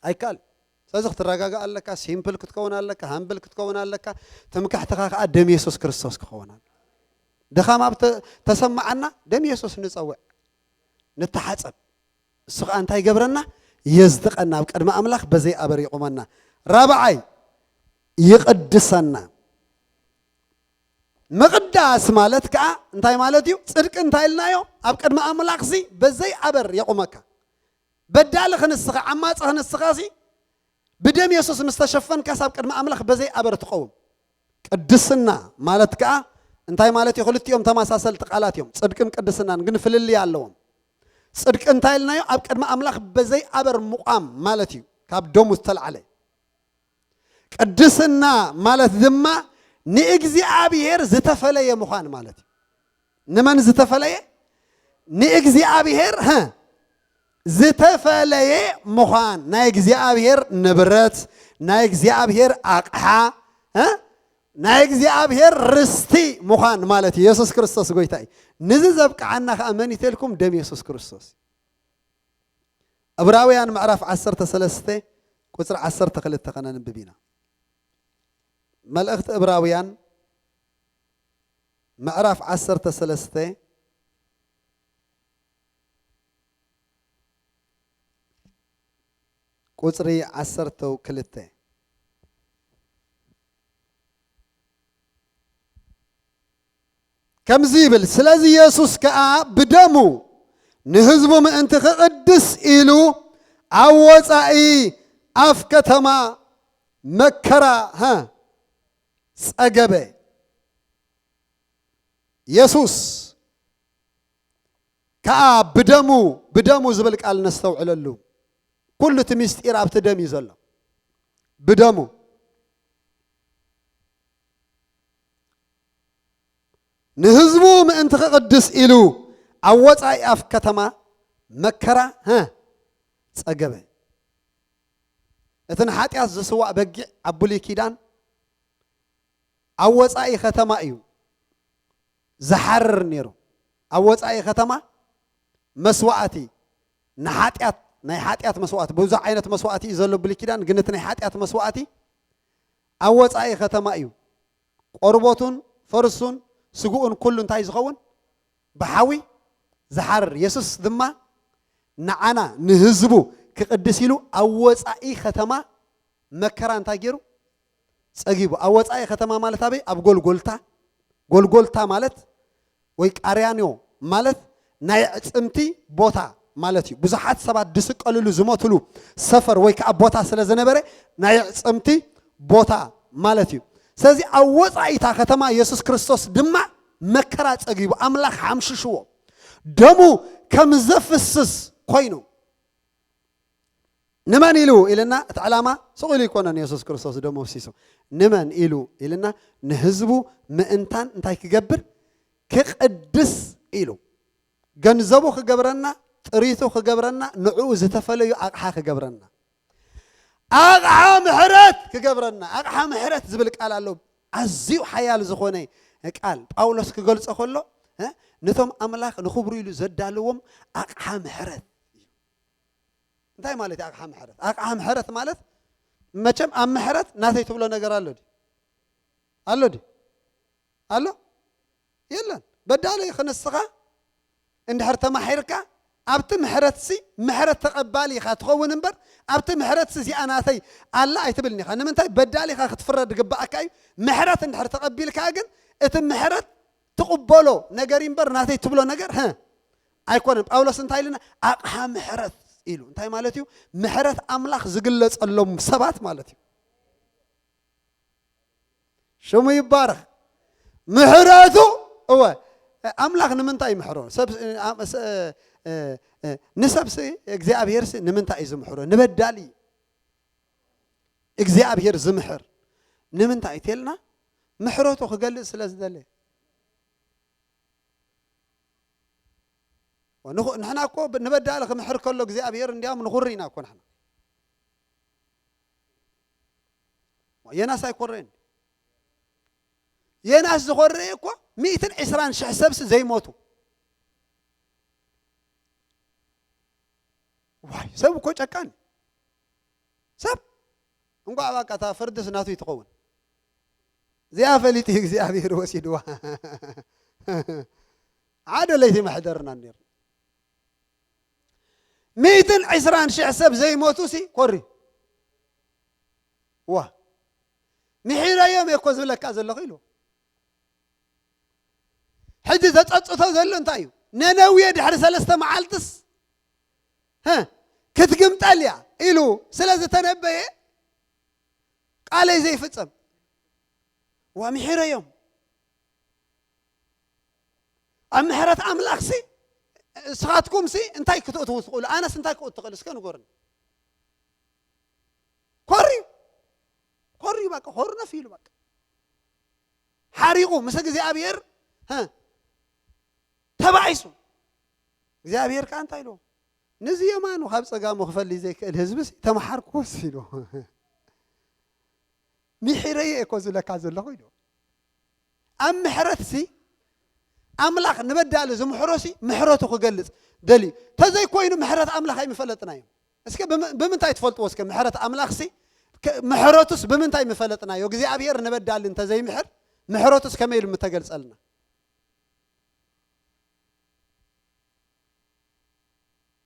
ኣይከኣልን። ስለዚ ክትረጋጋእ ኣለካ፣ ሲምፕል ክትከውን ኣለካ፣ ሃምብል ክትከውን ኣለካ። ትምክሕትኻ ከኣ ደም የሱስ ክርስቶስ ክኸውን ኣሎ። ድኻም ኣብ ተ-፣ ተሰማዓና ደም የሱስ ንጸውዕ፣ ንተሓጸብ። እሱ ከኣ እንታይ ይገብረና? የዝድቐና፣ ኣብ ቅድሚ ኣምላኽ በዘይ ኣበር ይቑመና። ራብዓይ፣ ይቕድሰና። ምቕዳስ ማለት ከኣ እንታይ ማለት እዩ? ጽድቂ እንታይ ኢልናዮ? ኣብ ቅድሚ ኣምላኽሲ በዘይ ኣበር የቑመካ። በዳሊ ክንስኻ፣ ዓማጺ ክንስኻሲ ብደም የሱስ ምስ ተሸፈንካስ ኣብ ቅድሚ ኣምላኽ በዘይ ኣበር ትቐውም። ቅድስና ማለት ከኣ እንታይ ማለት እዩ? ክልቲኦም ተመሳሰልቲ ቃላት እዮም። ጽድቅን ቅድስናን ግን ፍልልይ ኣለዎም። ጽድቂ እንታይ ኢልናዮ? ኣብ ቅድሚ ኣምላኽ በዘይ ኣበር ምቋም ማለት እዩ። ካብ ደሙ ዝተልዓለ። ቅድስና ማለት ድማ ንእግዚኣብሔር ዝተፈለየ ምዃን ማለት እዩ። ንመን ዝተፈለየ? ንእግዚኣብሔር፣ ሀ፣ ዝተፈለየ ምዃን፣ ናይ እግዚኣብሔር ንብረት፣ ናይ እግዚኣብሔር ኣቕሓ፣ ሀ፣ ናይ እግዚኣብሔር ርስቲ ምዃን ማለት እዩ። የሱስ ክርስቶስ ጎይታ እዩ። ንዚ ዘብቅዓና ኸኣ መን እዩ ተልኩም? ደም የሱስ ክርስቶስ። ዕብራውያን ምዕራፍ ዓሰርተ ሰለስተ ቁጽሪ ዓሰርተ ክልተ ከነንብብ ኢና። መልእኽቲ ዕብራውያን ምዕራፍ ዓሰርተ ሰለስተ ቁጽሪ ዓሰርተ ክልተ። ከምዚ ይብል፣ ስለዚ የሱስ ከኣ ብደሙ ንህዝቡ ምእንቲ ክቕድስ ኢሉ ኣብ ወጻኢ ኣፍ ከተማ መከራ፣ ሀ፣ ጸገበ። የሱስ ከኣ ብደሙ፣ ብደሙ ዝብል ቃል ነስተውዕለሉ። ኩሉ እቲ ምስጢር ኣብቲ ደም እዩ ዘሎ። ብደሙ ንህዝቡ ምእንቲ ክቕድስ ኢሉ ኣብ ወጻኢ ኣፍ ከተማ መከራ፣ ሀ፣ ጸገበ። እቲ ንሓጢኣት ዝስዋእ በጊዕ ኣብ ብሉይ ኪዳን ኣብ ወጻኢ ከተማ እዩ። ዝሓርር ነይሩ። ኣብ ወፃኢ ከተማ መስዋእቲ ንሓጢኣት፣ ናይ ሓጢኣት መስዋእቲ፣ ብዙሕ ዓይነት መስዋእቲ እዩ ዘሎ ብሉይ ኪዳን፣ ግን እቲ ናይ ሓጢኣት መስዋእቲ ኣብ ወፃኢ ከተማ እዩ። ቆርቦቱን ፈርሱን ስግኡን ኩሉ እንታይ ዝኸውን? ብሓዊ ዝሓርር። የሱስ ድማ ንዓና ንህዝቡ ክቕድስ ኢሉ ኣብ ወፃኢ ከተማ መከራ እንታይ ገይሩ? ጸጊቡ። ኣብ ወፃኢ ከተማ ማለት ኣበይ? ኣብ ጎልጎልታ። ጎልጎልታ ማለት ወይ ቃርያንዮ ማለት ናይ ዕጽምቲ ቦታ ማለት እዩ። ብዙሓት ሰባት ዝስቀልሉ ዝሞትሉ ሰፈር ወይ ከዓ ቦታ ስለ ዝነበረ ናይ ዕጽምቲ ቦታ ማለት እዩ። ስለዚ ኣብ ወፃኢታ ከተማ የሱስ ክርስቶስ ድማ መከራ ጸጊቡ፣ ኣምላኽ ሓምሽሽዎ፣ ደሙ ከም ዘፍስስ ኮይኑ። ንመን ኢሉ ኢልና? እቲ ዕላማ ስቕ ኢሉ ኣይኮነን። የሱስ ክርስቶስ ደሙ ኣፍሲሱ ንመን ኢሉ ኢልና? ንህዝቡ ምእንታን እንታይ ክገብር? ክቕድስ ኢሉ። ገንዘቡ ክገብረና፣ ጥሪቱ ክገብረና፣ ንዕኡ ዝተፈለዩ ኣቕሓ ክገብረና፣ ኣቕሓ ምሕረት ክገብረና። ኣቕሓ ምሕረት ዝብል ቃል ኣሎ። ኣዝዩ ሓያል ዝኾነ ቃል ጳውሎስ ክገልጾ ከሎ፣ እ፣ ነቶም ኣምላኽ ንኽብሩ ኢሉ ዘዳለዎም ኣቕሓ ምሕረት። እንታይ ማለት እዩ ኣቕሓ ምሕረት? ኣቕሓ ምሕረት ማለት፣ መቸም ኣብ ምሕረት ናተይ ትብሎ ነገር ኣሎ ድዩ? ኣሎ ድዩ? ኣሎ? የለን። በዳሊ ኢኻ ንስኻ እንድሕር ተማሒርካ፣ ኣብቲ ምሕረትሲ ምሕረት ተቐባሊ ኢኻ ትኸውን እምበር፣ ኣብቲ ምሕረትሲ እዚኣ ናተይ ኣላ ኣይትብልን ኢኻ። ንምንታይ? በዳሊ ኢኻ ክትፍረድ ግባኣካ እዩ። ምሕረት እንድሕር ተቐቢልካ ግን፣ እቲ ምሕረት ትቕበሎ ነገር እዩ እምበር፣ ናተይ ትብሎ ነገር፣ ሀ፣ ኣይኮነን። ጳውሎስ እንታይ ኢልና? ኣቕሓ ምሕረት ኢሉ። እንታይ ማለት እዩ? ምሕረት ኣምላኽ ዝግለጸሎም ሰባት ማለት እዩ። ሽሙ ይባረኽ። ምሕረቱ፣ እወ፣ ኣምላኽ ንምንታይ ይምሕሮ? ሰብ፣ እ፣ እ፣ እ፣ ንሰብሲ እግዚኣብሔርሲ ንምንታይ እዩ ዝምሕሮ? ንበዳሊ እግዚኣብሔር ዝምሕር ንምንታይ እዩ ተልና? ምሕረቱ ክገልጽ ስለ ዝደለ። ንኹ-፣ ንሕና እኮ ብ-፣ ንበዳሊ ክምሕር ከሎ እግዚኣብሔር እንዲያውም ንኹሪ ኢና እኮ ንሕና። ዮናስ ኣይኮረየን። ዮናስ ዝኾረየ እኮ ሚእትን ዕስራን ሽሕ ሰብሲ ዘይሞቱ። ዋይ፣ ሰብ እኮ ጨካን። ሰብ እንኳዕ በቃ እታ ፍርድስ ናቱ ይትኸውን። እዚኣ ፈሊጡ እዩ እግዚኣብሔር ወሲድዋ። ሓደ ለይቲ መሕደርና ነይሩ። ሚእትን ዕስራን ሽሕ ሰብ ዘይሞቱ ሲ ኮሪ። ዋ፣ ምሒረዮም እየ እኮ ዝብለካ ዘለኹ ኢሉ። ሕጂ ዘጸጽቶ ዘሎ እንታይ እዩ? ነነዌ ድሕሪ ሰለስተ መዓልትስ፣ ሀ፣ ክትግምጠል እያ ኢሉ ስለ ዝተነበየ ቃለይ ዘይፍጸም። ዋ፣ ምሒረዮም። ኣብ ምሕረት ኣምላኽ ሲ፣ ንስኻትኩም ሲ እንታይ ክትእትዉ ትኽእሉ? ኣነስ እንታይ ክእቱ ትኽእል? እስከ ንገሩኒ። ኮሪ፣ ኮሪ፣ በቃ፣ ኮርነፍ ኢሉ፣ በቃ። ሓሪቑ ምስ እግዚኣብሔር፣ ሀ፣ ተባኢሱ። እግዚኣብሔር ከኣ እንታይ ኢልዎ? ነዚ የማኑ ካብ ጸጋሙ ክፈልይ ዘይክእል ህዝብስ ተመሓርኩዎስ ኢልዎ። ምሒረዮ እኮ ዝብለካ ዘለኹ ኢልዎ። ኣብ ምሕረትሲ ኣምላኽ ንበዳሊ ዝምሕሮሲ ምሕረቱ ክገልጽ ደልዩ። ተዘይኮይኑ ምሕረት ኣምላኽ ኣይምፈለጥናዮ። እስከ ብም-፣ ብምንታይ ትፈልጥዎ? እስከ ምሕረት ኣምላኽሲ፣ ከ-፣ ምሕረቱስ ብምንታይ ምፈለጥናዮ? እግዚኣብሔር ንበዳሊ እንተዘይምሕር ምሕረቱስ ከመይ ኢሉ ምተገልጸልና?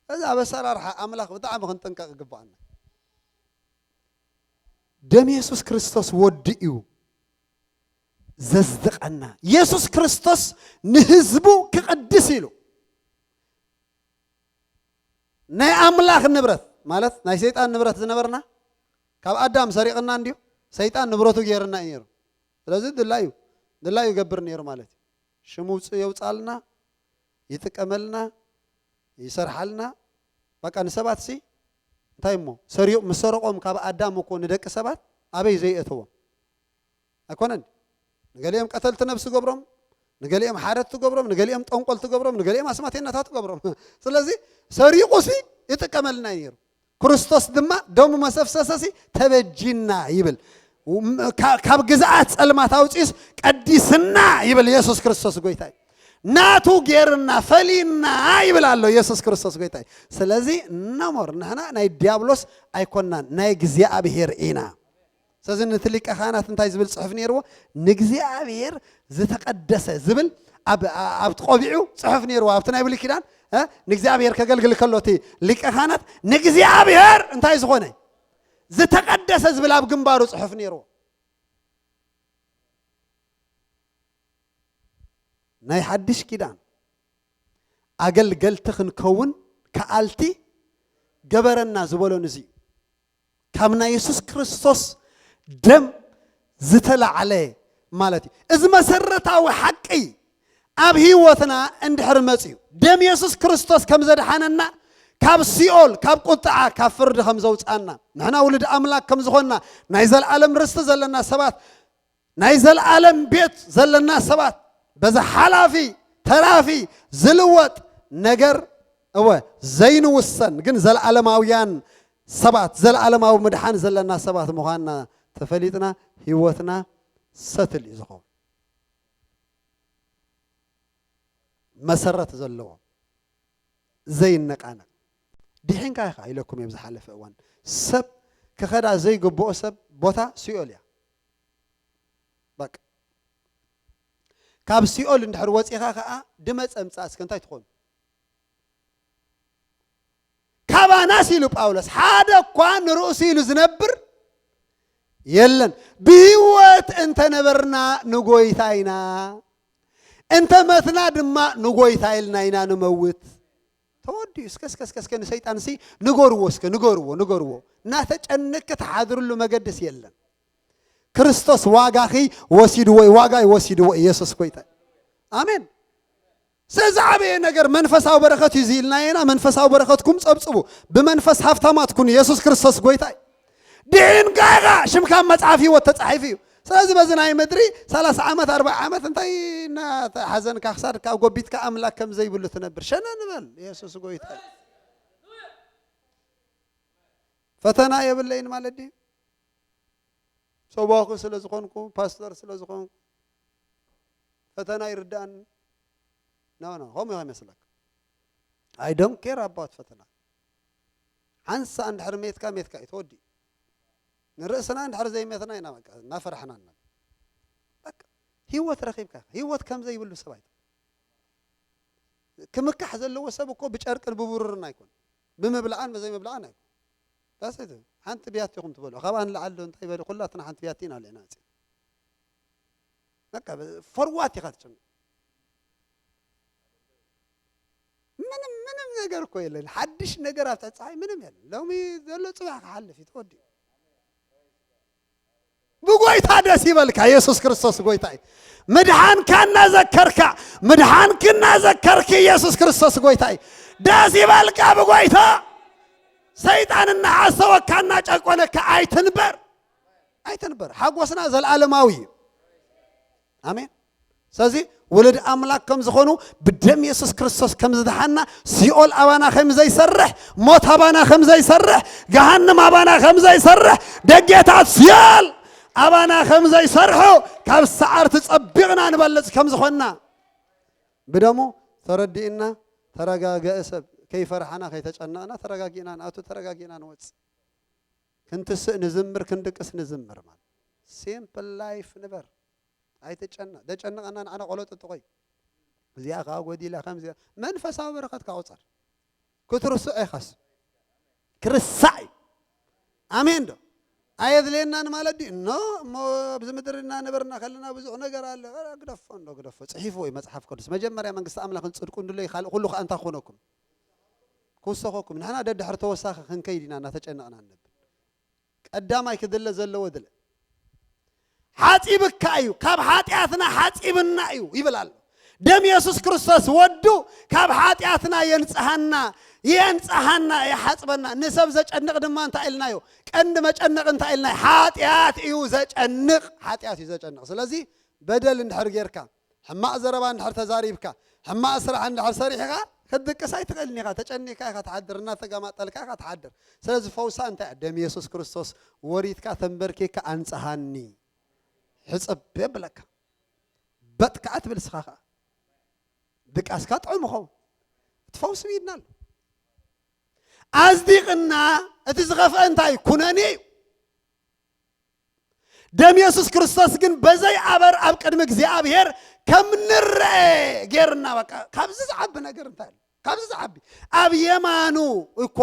እዚ ኣብ ኣሰራርሓ ኣምላኽ ብጣዕሚ ክንጥንቀቕ ይግባኣና። ደም የሱስ ክርስቶስ ወዲ እዩ ዘጽድቐና። የሱስ ክርስቶስ ንህዝቡ ክቕድስ ኢሉ ናይ ኣምላኽ ንብረት ማለት ናይ ሰይጣን ንብረት ዝነበርና ካብ ኣዳም ሰሪቕና እንድዩ። ሰይጣን ንብረቱ ገይርና እዩ ነይሩ። ስለዚ ድላዩ፣ ድላዩ ይገብር ነይሩ ማለት እዩ። ሽሙ ውጽእ የውጻልና፣ ይጥቀመልና፣ ይሰርሓልና። በቃ ንሰባት ሲ እንታይ እሞ ሰሪቑ፣ ምስ ሰረቖም ካብ ኣዳም እኮ ንደቂ ሰባት ኣበይ ዘየእተዎም? ኣይኮነን? ንገሊኦም ቀተልቲ ነብሲ ገብሮም፣ ንገሊኦም ሓረድቲ ገብሮም፣ ንገሊኦም ጠንቆልቲ ገብሮም፣ ንገሊኦም ኣስማቴናታት ገብሮም። ስለዚ ሰሪቑ ሲ ይጥቀመልና እዩ ነይሩ። ክርስቶስ ድማ ደሙ መሰፍሰሰ ሲ ተበጂና ይብል። ካብ ግዝኣት ጸልማት ኣውፂኡስ ቀዲስና ይብል። የሱስ ክርስቶስ ጎይታ እዩ። ናቱ ጌርና ፈሊና ይብል ኣሎ የሱስ ክርስቶስ ጎይታ እዩ። ስለዚ ነሞር ንሕና ናይ ዲያብሎስ ኣይኮናን፣ ናይ እግዚኣብሔር ኢና። ስለዚ ነቲ ሊቀ ካህናት እንታይ ዝብል ጽሑፍ ነይርዎ? ንእግዚኣብሔር ዝተቐደሰ ዝብል ኣብ ኣብቲ ቆቢዑ ጽሑፍ ነይርዎ። ኣብቲ ናይ ብሉይ ኪዳን ንእግዚኣብሔር ከገልግል ከሎ እቲ ሊቀ ካህናት ንእግዚኣብሔር እንታይ ዝኾነ? ዝተቐደሰ ዝብል ኣብ ግንባሩ ጽሑፍ ነይርዎ። ናይ ሓድሽ ኪዳን ኣገልገልቲ ክንከውን ከኣልቲ ገበረና ዝበሎን እዚ እዩ። ካብ ናይ የሱስ ክርስቶስ ደም ዝተላዕለ ማለት እዩ። እዚ መሰረታዊ ሓቂ ኣብ ህይወትና እንድሕር መጽዩ፣ ደም የሱስ ክርስቶስ ከም ዘድሓነና፣ ካብ ሲኦል፣ ካብ ቁጥዓ፣ ካብ ፍርዲ ከም ዘውፅኣና፣ ንሕና ውሉድ ኣምላክ ከም ዝኾንና፣ ናይ ዘለኣለም ርስቲ ዘለና ሰባት፣ ናይ ዘለኣለም ቤት ዘለና ሰባት፣ በዚ ሓላፊ ተራፊ ዝልወጥ ነገር እወ ዘይንውሰን ግን ዘለኣለማውያን ሰባት፣ ዘለኣለማዊ ምድሓን ዘለና ሰባት ምዃንና ተፈሊጥና ህይወትና ሰትል እዩ ዝኸውን። መሰረት ዘለዎ ዘይነቃነቅ ድሒንካ ኢኻ ኢለኩም እየ። ብዝሓለፈ እዋን ሰብ ክኸዳ ዘይግብኦ ሰብ ቦታ ሲኦል እያ። በቃ ካብ ሲኦል እንድሕር ወፂኻ ከዓ ድመፀ ምፃእ እስከ እንታይ ትኾኑ? ካባናስ ኢሉ ጳውሎስ ሓደ እኳ ንርእሱ ኢሉ ዝነብር የለን። ብህይወት እንተነበርና ንጎይታ ኢና፣ እንተ መትና ድማ ንጎይታ ኢልና ኢና ንመውት። ተወዲኡ እስከ እስከ እስከ እስከ ንሰይጣን ሲ ንገርዎ እስከ ንገርዎ ንገርዎ። እናተጨነቅክ ትሓድርሉ መገድስ የለን። ክርስቶስ ዋጋኺ ወሲድዎ እዩ፣ ዋጋይ ወሲድዎ እዩ። የሱስ ጎይታ። ኣሜን። ስለዝዓበየ ነገር መንፈሳዊ በረኸት እዩ ዝኢልና ኢና። መንፈሳዊ በረኸትኩም ጸብጽቡ። ብመንፈስ ሃብታማት ኩኑ። የሱስ ክርስቶስ ጎይታ እዩ። ድሒንካ ኢኻ፣ ሽምካ ኣብ መጽሓፍ ህይወት ተጻሒፉ እዩ። ስለዚ በዚ ናይ ምድሪ ሰላሳ ዓመት ኣርባዓ ዓመት እንታይ እናተሓዘንካ ክሳድካ ጎቢትካ ኣምላክ ከም ዘይብሉ ትነብር ሸነ ንበል። የሱስ ጎይታ እዩ። ፈተና የብለይን ማለት ድዩ? ሰባኺ ስለ ዝኾንኩ፣ ፓስተር ስለ ዝኾንኩ ፈተና ይርዳእኒ? No no፣ ከምኡ ይመስለካ? I don't care about ፈተና። ሓንሳ እንድሕር ሜትካ ሜትካ እዩ ተወዲኡ። ንርእስና እንድሕር ዘይመትና ኢና በቃ እናፈራሕና እና በቃ ህይወት ረኺብካ ህይወት ከም ዘይብሉ ሰብ ኣይተ ክምካሕ ዘለዎ ሰብ እኮ ብጨርቅን ብብሩርን ኣይኮን፣ ብምብላዕን ብዘይምብላዕን ኣይኮን። ዳሰይት ሓንቲ ብያቲ ኢኹም ትበልዑ። ካብኣ ንላዓሊ ዶ እንታይ በሉ? ኩላትና ሓንቲ ብያቲ ኢና ኣለና። በቃ ፈርዋት ኢኻ ትጭኑ። ምንም ምንም ነገር እኮ የለን። ሓድሽ ነገር ኣብ ትሕቲ ፀሓይ ምንም የለን። ሎሚ ዘሎ ፅባሕ ክሓልፍ እዩ፣ ተወዲኡ። ብጎይታ ደስ ይበልካ። የሱስ ክርስቶስ ጎይታ እዩ። ምድሓንካ እናዘከርካ፣ ምድሓንክ እናዘከርክ፣ የሱስ ክርስቶስ ጎይታ እዩ። ደስ ይበልካ ብጎይታ። ሰይጣን እናዓሰወካ እናጨቆነካ ኣይትንበር፣ ኣይትንበር። ሓጎስና ዘለኣለማዊ እዩ። ኣሜን። ስለዚ ውሉድ ኣምላክ ከም ዝኾኑ፣ ብደም የሱስ ክርስቶስ ከም ዝደሓና፣ ሲኦል ኣባና ከም ዘይሰርሕ፣ ሞት ኣባና ከም ዘይሰርሕ፣ ገሃንም ኣባና ከም ዘይሰርሕ፣ ደጌታት ሲኦል ኣባና ከም ዘይሰርሑ ካብ ሰዓርቲ ጸቢቕና ንበልጽ ከም ዝኾንና ብደሙ ተረዲእና፣ ተረጋገአ ሰብ። ከይፈርሓና ከይተጨነቕና ተረጋጊእና ንኣቱ፣ ተረጋጊእና ንወጽእ። ክንትስእ ንዝምር፣ ክንድቅስ ንዝምር። ማለት ሲምፕል ላይፍ ንበር። ኣይተጨነቕ። ደጨነቐና ንዓና ቆሎ ጥጥቆይ። እዚኣ ከዓ ጎዲላ ከምዚኣ። መንፈሳዊ በረኸትካ ቁፀር። ክትርስዖ ኢኻስ ክርሳዕ እዩ። ኣሜን ዶ? ኣየድልየናን ማለት ድዩ? ኖ። እሞ ኣብዚ ምድሪ እናነበርና ከለና ብዙሕ ነገር ኣለ። ኧረ ግደፎ እንዶ ግደፎ። ጽሒፍዎ እዩ መጽሓፍ ቅዱስ። መጀመርያ መንግስቲ ኣምላኽን ጽድቁን ድለዩ፣ ካልእ ኩሉ ከዓ እንታይ ክኾነኩም? ክውሰኸኩም። ንሕና ደድሕሪ ተወሳኺ ክንከይድ ኢና እናተጨነቕና ንነብር። ቀዳማይ ክድለ ዘለዎ ድለ። ሓጺብካ እዩ፣ ካብ ሓጢኣትና ሓጺብና እዩ ይብል ኣሎ። ደም የሱስ ክርስቶስ ወዱ ካብ ሓጢኣትና የንጽሃና፣ የንጽሃና፣ ይሓጽበና። ንሰብ ዘጨንቕ ድማ እንታይ ኢልናዮ? ቀንዲ መጨነቕ እንታይ ኢልናዮ? ሓጢኣት እዩ ዘጨንቕ፣ ሓጢኣት እዩ ዘጨንቕ። ስለዚ በደል እንድሕር ጌርካ፣ ሕማቕ ዘረባ እንድሕር ተዛሪብካ፣ ሕማቕ ስራሕ እንድሕር ሰሪሕኻ፣ ክትድቅስ ኣይትኽእልን ኢኻ። ተጨኒካ ኢኻ ትሓድር፣ እናተጋማጠልካ ኢኻ ትሓድር። ስለዚ ፈውሳ እንታይ እያ? ደም የሱስ ክርስቶስ ወሪድካ ተንበርኪካ ኣንጽሃኒ። ሕጽብ የብለካ። በጥ ከኣ ትብል ስኻ ከኣ። ድቃስካ ጥዑም ይኸውን። እቲ ፈውሲ ብኢድና ኣሎ። ኣጽዲቕና፣ እቲ ዝኸፍአ እንታይ? ኩነኔ እዩ። ደም የሱስ ክርስቶስ ግን በዘይ ኣበር ኣብ ቅድሚ እግዚኣብሔር ከም ንረአ ጌርና። በቃ ካብዚ ዝዓቢ ነገር እንታይ ኣሎ? ካብዚ ዝዓቢ ኣብ የማኑ እኮ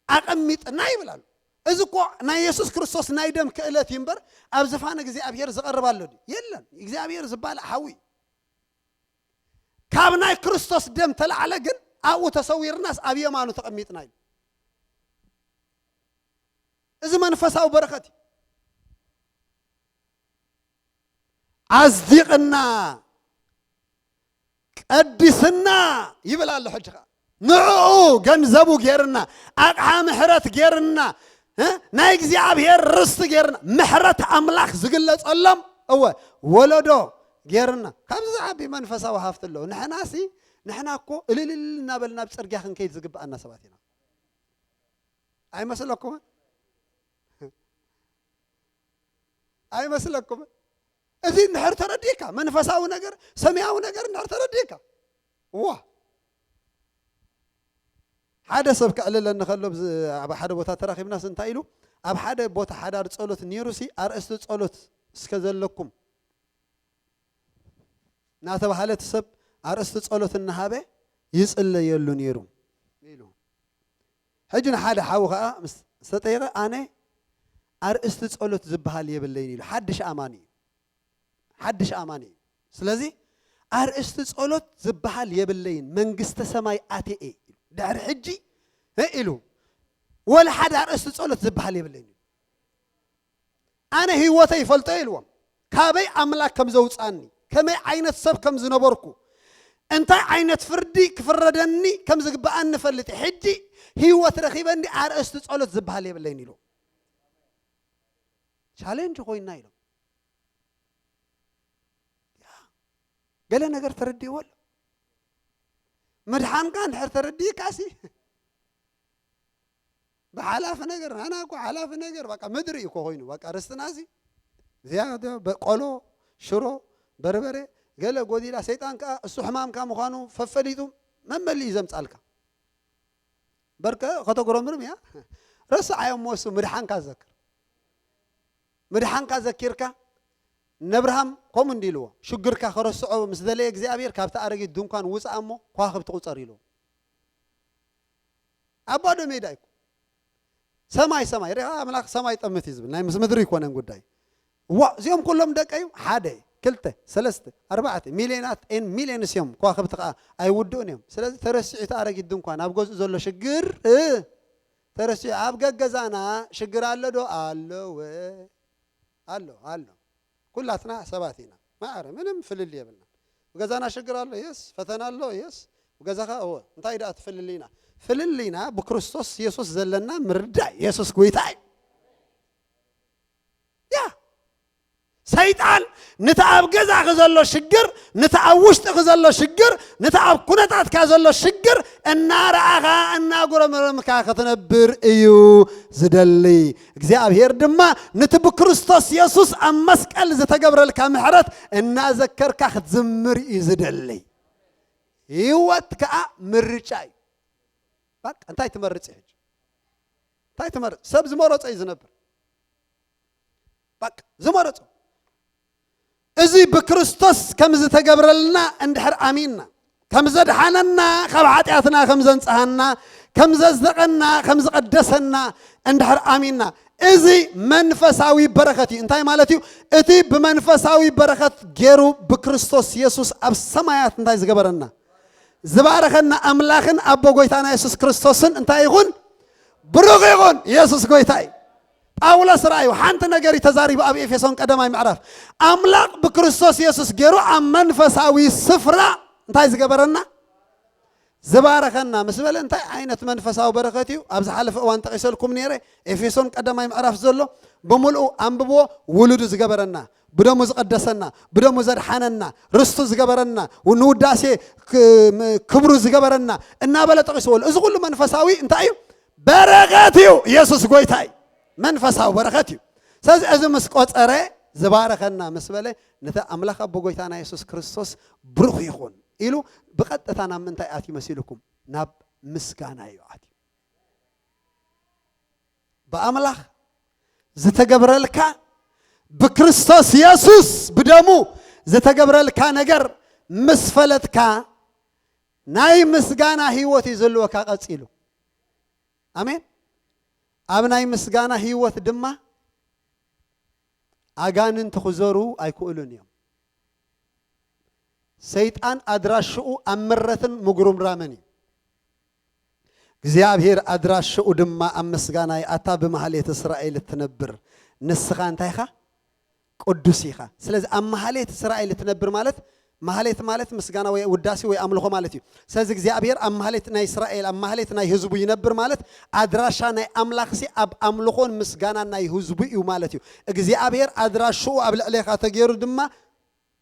ኣቐሚጥና ይብል ኣሎ። እዚ እኮ ናይ የሱስ ክርስቶስ ናይ ደም ክእለት እዩ እምበር ኣብ ዝፋን እግዚኣብሔር ዝቐርብ ኣሎ ድዩ? የለን። እግዚኣብሔር ዝባላዕ ሓዊ እዩ። ካብ ናይ ክርስቶስ ደም ተላዕለ ግን ኣብኡ ተሰዊርናስ ኣብ የማኑ ተቐሚጥና እዩ። እዚ መንፈሳዊ በረኸት እዩ። ኣጽዲቕና ቀዲስና ይብል ኣሎ። ሕጂ ኸኣ ንዕኡ ገንዘቡ ጌርና፣ ኣቕሓ ምሕረት ጌርና፣ እ? ናይ እግዚኣብሔር ርስቲ ጌርና፣ ምሕረት ኣምላኽ ዝግለጸሎም፣ እወ፣ ወለዶ ጌርና። ካብዚ ዝዓቢ መንፈሳዊ ሃፍቲ ኣለዎ። ንሕናሲ፣ ንሕና እኮ እልልል እናበልና ኣብ ጽርግያ ክንከይድ ዝግብኣና ሰባት ኢና። ኣይመስለኩምን? ኣይመስለኩምን? እዚ እንድሕር ተረዲእካ፣ መንፈሳዊ ነገር፣ ሰማያዊ ነገር እንድሕር ተረዲእካ፣ ዋ፣ ሓደ ሰብ ከዕልለኒ ከሎ፣ ብዝ-፣ ኣብ ሓደ ቦታ ተራኺብናስ እንታይ ኢሉ፣ ኣብ ሓደ ቦታ ሓዳር ጸሎት ነይሩሲ፣ ኣርእስቲ ጸሎት እስከ ዘለኩም እናተባህለ እቲ ሰብ ኣርእስቲ ጸሎት እናሃበ ይጽለየሉ ነይሩ ኢሉ። ሕጂ ንሓደ ሓው ከኣ ምስ ዝተጠየቐ፣ ኣነ ኣርእስቲ ጸሎት ዝበሃል የብለይን ኢሉ። ሓድሽ ኣማኒ እዩ። ሓድሽ ኣማኒ እዩ። ስለዚ ኣርእስቲ ጸሎት ዝበሃል የብለይን፣ መንግስተ ሰማይ ኣትየ ኢሉ። ድሕሪ ሕጂ፣ እ፣ ኢሉ፣ ወላ ሓደ ኣርእስቲ ጸሎት ዝበሃል የብለይን ኢሉ። ኣነ ህይወተይ ይፈልጦ ኢልዎም። ካበይ ኣምላኽ ከም ዘውጻኒ፣ ከመይ ዓይነት ሰብ ከም ዝነበርኩ፣ እንታይ ዓይነት ፍርዲ ክፍረደኒ ከም ዝግብኣኒ እፈልጥ እየ። ሕጂ ህይወት ረኺበ እንዲ ኣርእስቲ ጸሎት ዝበሃል የብለይን ኢልዎም። ቻሌንጅ ኮይና ኢሎም። ያ፣ ገለ ነገር ተረዲእዎ ኣሎ። ምድሓንካ እንድሕር ተረዲእካሲ፣ ብሓላፊ ነገር፣ ንሕና እኮ ሓላፊ ነገር፣ በቃ ምድሪ እዩ እኮ ኮይኑ፣ በቃ ርስትና እዚ፣ እዚኣ በቆሎ፣ ሽሮ፣ በርበረ፣ ገለ ጎዲላ፣ ሰይጣን ከኣ እሱ ሕማምካ ምዃኑ ፈፈሊጡ መመሊኡ እዩ ዘምጻልካ። በርከ ከተጉረምርም እያ። ረስዓዮ እሞ እሱ ምድሓንካ ዘክር። ምድሓንካ ዘኪርካ፣ ነብርሃም ከምኡ እንዲ ኢልዎ፣ ሽግርካ ከረስዖ ምስ ደለየ እግዚኣብሔር፣ ካብቲ ኣረጊት ድንኳን ውጻእ እሞ ከዋኽብቲ ቁጸር ኢልዎ። ኣብ ባዶ ሜዳ እዩ። ሰማይ፣ ሰማይ፣ ርኢኻ ኣምላኽ ሰማይ ጠምት እዩ ዝብል። ናይ ምስ ምድሪ ኣይኮነን ጉዳይ። ዋ፣ እዚኦም ኩሎም ደቀዩ? ሓደ፣ ክልተ፣ ሰለስተ፣ ኣርባዕተ፣ ሚልዮናት ኤን ሚልዮንስ እዮም። ከዋኽብቲ ከኣ ኣይውድኡን እዮም። ስለዚ ተረሲዑ እቲ ኣረጊት ድንኳን፣ ኣብ ገዝኡ ዘሎ ሽግር፣ እ፣ ተረሲዑ። ኣብ ገገዛና ሽግር ኣሎ ዶ? ኣለወ። ኣሎ፣ ኣሎ። ኩላትና ሰባት ኢና። ማዕረ፣ ምንም ፍልልይ የብልና። ብገዛና ሽግር ኣሎ፣ የስ። ፈተና ኣሎ፣ የስ። ብገዛኻ፣ እወ። እንታይ ደኣ እቲ ፍልልይና? ፍልልይና ብክርስቶስ የሱስ ዘለና ምርዳእ። የሱስ ጎይታ እዩ። ያ። ሰይጣን ነቲ ኣብ ገዛኺ ዘሎ ሽግር፣ ነቲ ኣብ ውሽጥኺ ዘሎ ሽግር፣ ነቲ ኣብ ኩነታትካ ዘሎ ሽግር እናረኣኻ፣ እናጉረምረምካ ክትነብር እዩ ዝደሊ። እግዚኣብሔር ድማ ነቲ ብክርስቶስ የሱስ ኣብ መስቀል ዝተገብረልካ ምሕረት እናዘከርካ ክትዝምር እዩ ዝደሊ። ህይወት ከኣ ምርጫ እዩ። በቃ፣ እንታይ ትመርጽ ሕጂ? እንታይ ትመርጽ? ሰብ ዝመረጾ እዩ ዝነብር። በቃ፣ ዝመረጾ። እዚ ብክርስቶስ ከም ዝተገብረልና እንድሕር ኣሚንና፣ ከም ዘድሓነና፣ ካብ ሓጢኣትና ከም ዘንጽሃና፣ ከም ዘጽደቐና፣ ከም ዝቐደሰና እንድሕር ኣሚንና፣ እዚ መንፈሳዊ በረኸት እዩ። እንታይ ማለት እዩ? እቲ ብመንፈሳዊ በረኸት ገይሩ ብክርስቶስ የሱስ ኣብ ሰማያት እንታይ ዝገበረና? ዝባረኸና ኣምላኽን ኣቦ ጎይታና የሱስ ክርስቶስን እንታይ ይኹን? ብሩኽ ይኹን። የሱስ ጎይታ እዩ። ጳውሎስ ርኣዩ፣ ሓንቲ ነገር እዩ ተዛሪቡ ኣብ ኤፌሶን ቀዳማይ ምዕራፍ። ኣምላኽ ብክርስቶስ የሱስ ገይሩ ኣብ መንፈሳዊ ስፍራ እንታይ ዝገበረና? ዝባረኸና ምስ በለ እንታይ ዓይነት መንፈሳዊ በረኸት እዩ? ኣብ ዝሓለፈ እዋን ጠቒሰልኩም ነይረ። ኤፌሶን ቀዳማይ ምዕራፍ ዘሎ ብምልኡ ኣንብብዎ። ውሉዱ ዝገበረና፣ ብደሙ ዝቐደሰና፣ ብደሙ ዘድሓነና፣ ርስቱ ዝገበረና፣ ንውዳሴ ክ-፣ ም-፣ ክብሩ ዝገበረና እናበለ ጠቒስዎ ኣሎ። እዚ ኩሉ መንፈሳዊ እንታይ እዩ? በረኸት እዩ። ኢየሱስ ጎይታ እዩ። መንፈሳዊ በረኸት እዩ። ስለዚ እዚ ምስ ቆጸረ፣ ዝባረኸና ምስ በለ፣ ነቲ ኣምላኽ ኣቦ ጎይታና የሱስ ክርስቶስ ብሩኽ ይኹን ኢሉ ብቐጥታ ናብ ምንታይ ኣትዩ መሲልኩም? ናብ ምስጋና እዩ ኣትዩ። ብኣምላኽ ዝተገብረልካ፣ ብክርስቶስ የሱስ ብደሙ ዝተገብረልካ ነገር ምስ ፈለጥካ፣ ናይ ምስጋና ህይወት እዩ ዝህልወካ ቀጺሉ። ኣሜን። ኣብ ናይ ምስጋና ህይወት ድማ ኣጋንንቲ ክዞሩ ኣይክእሉን እዮም። ሰይጣን ኣድራሽኡ ኣብ ምረትን ምጉርምራምን እዩ። እግዚኣብሔር ኣድራሽኡ ድማ ኣብ ምስጋና እዩ። ኣታ ብማህሌት እስራኤል እትነብር፣ ንስኻ እንታይ ኢኻ? ቅዱስ ኢኻ። ስለዚ ኣብ ማህሌት እስራኤል እትነብር ማለት፣ ማህሌት ማለት ምስጋና ወይ ውዳሴ ወይ ኣምልኾ ማለት እዩ። ስለዚ እግዚኣብሔር ኣብ ማህሌት ናይ እስራኤል፣ ኣብ ማህሌት ናይ ህዝቡ ይነብር ማለት፣ ኣድራሻ ናይ ኣምላኽሲ ኣብ ኣምልኾን ምስጋናን ናይ ህዝቡ እዩ ማለት እዩ። እግዚኣብሔር ኣድራሽኡ ኣብ ልዕሌኻ ተገይሩ ድማ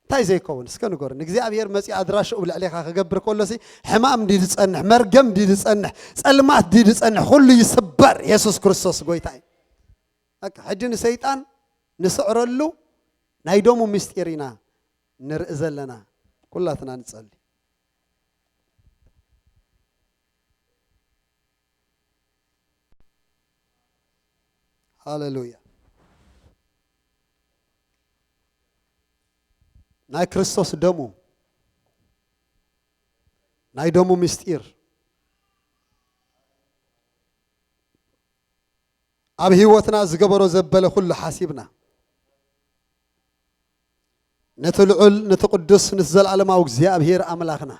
እንታይ ዘይከውን? እስከ ንገሩኒ። እግዚኣብሔር መጺኡ ኣድራሽኡ ኣብ ልዕሌኻ ክገብር ከሎሲ፣ ሕማም ድዩ ዝጸንሕ? መርገም ድዩ ዝጸንሕ? ጸልማት ድዩ ዝጸንሕ? ኩሉ ይስበር። የሱስ ክርስቶስ ጎይታ እዩ። በቃ፣ ሕጂ ንሰይጣን ንስዕረሉ ናይ ደሙ ምስጢር ኢና ንርኢ ዘለና። ኩላትና ንጸሊ። ሃሌሉያ። ናይ ክርስቶስ ደሙ፣ ናይ ደሙ ምስጢር ኣብ ህይወትና ዝገበሮ ዘበለ ኩሉ ሓሲብና፣ ነቲ ልዑል፣ ነቲ ቅዱስ፣ ነቲ ዘለዓለማዊ እግዚኣብሔር ኣምላኽና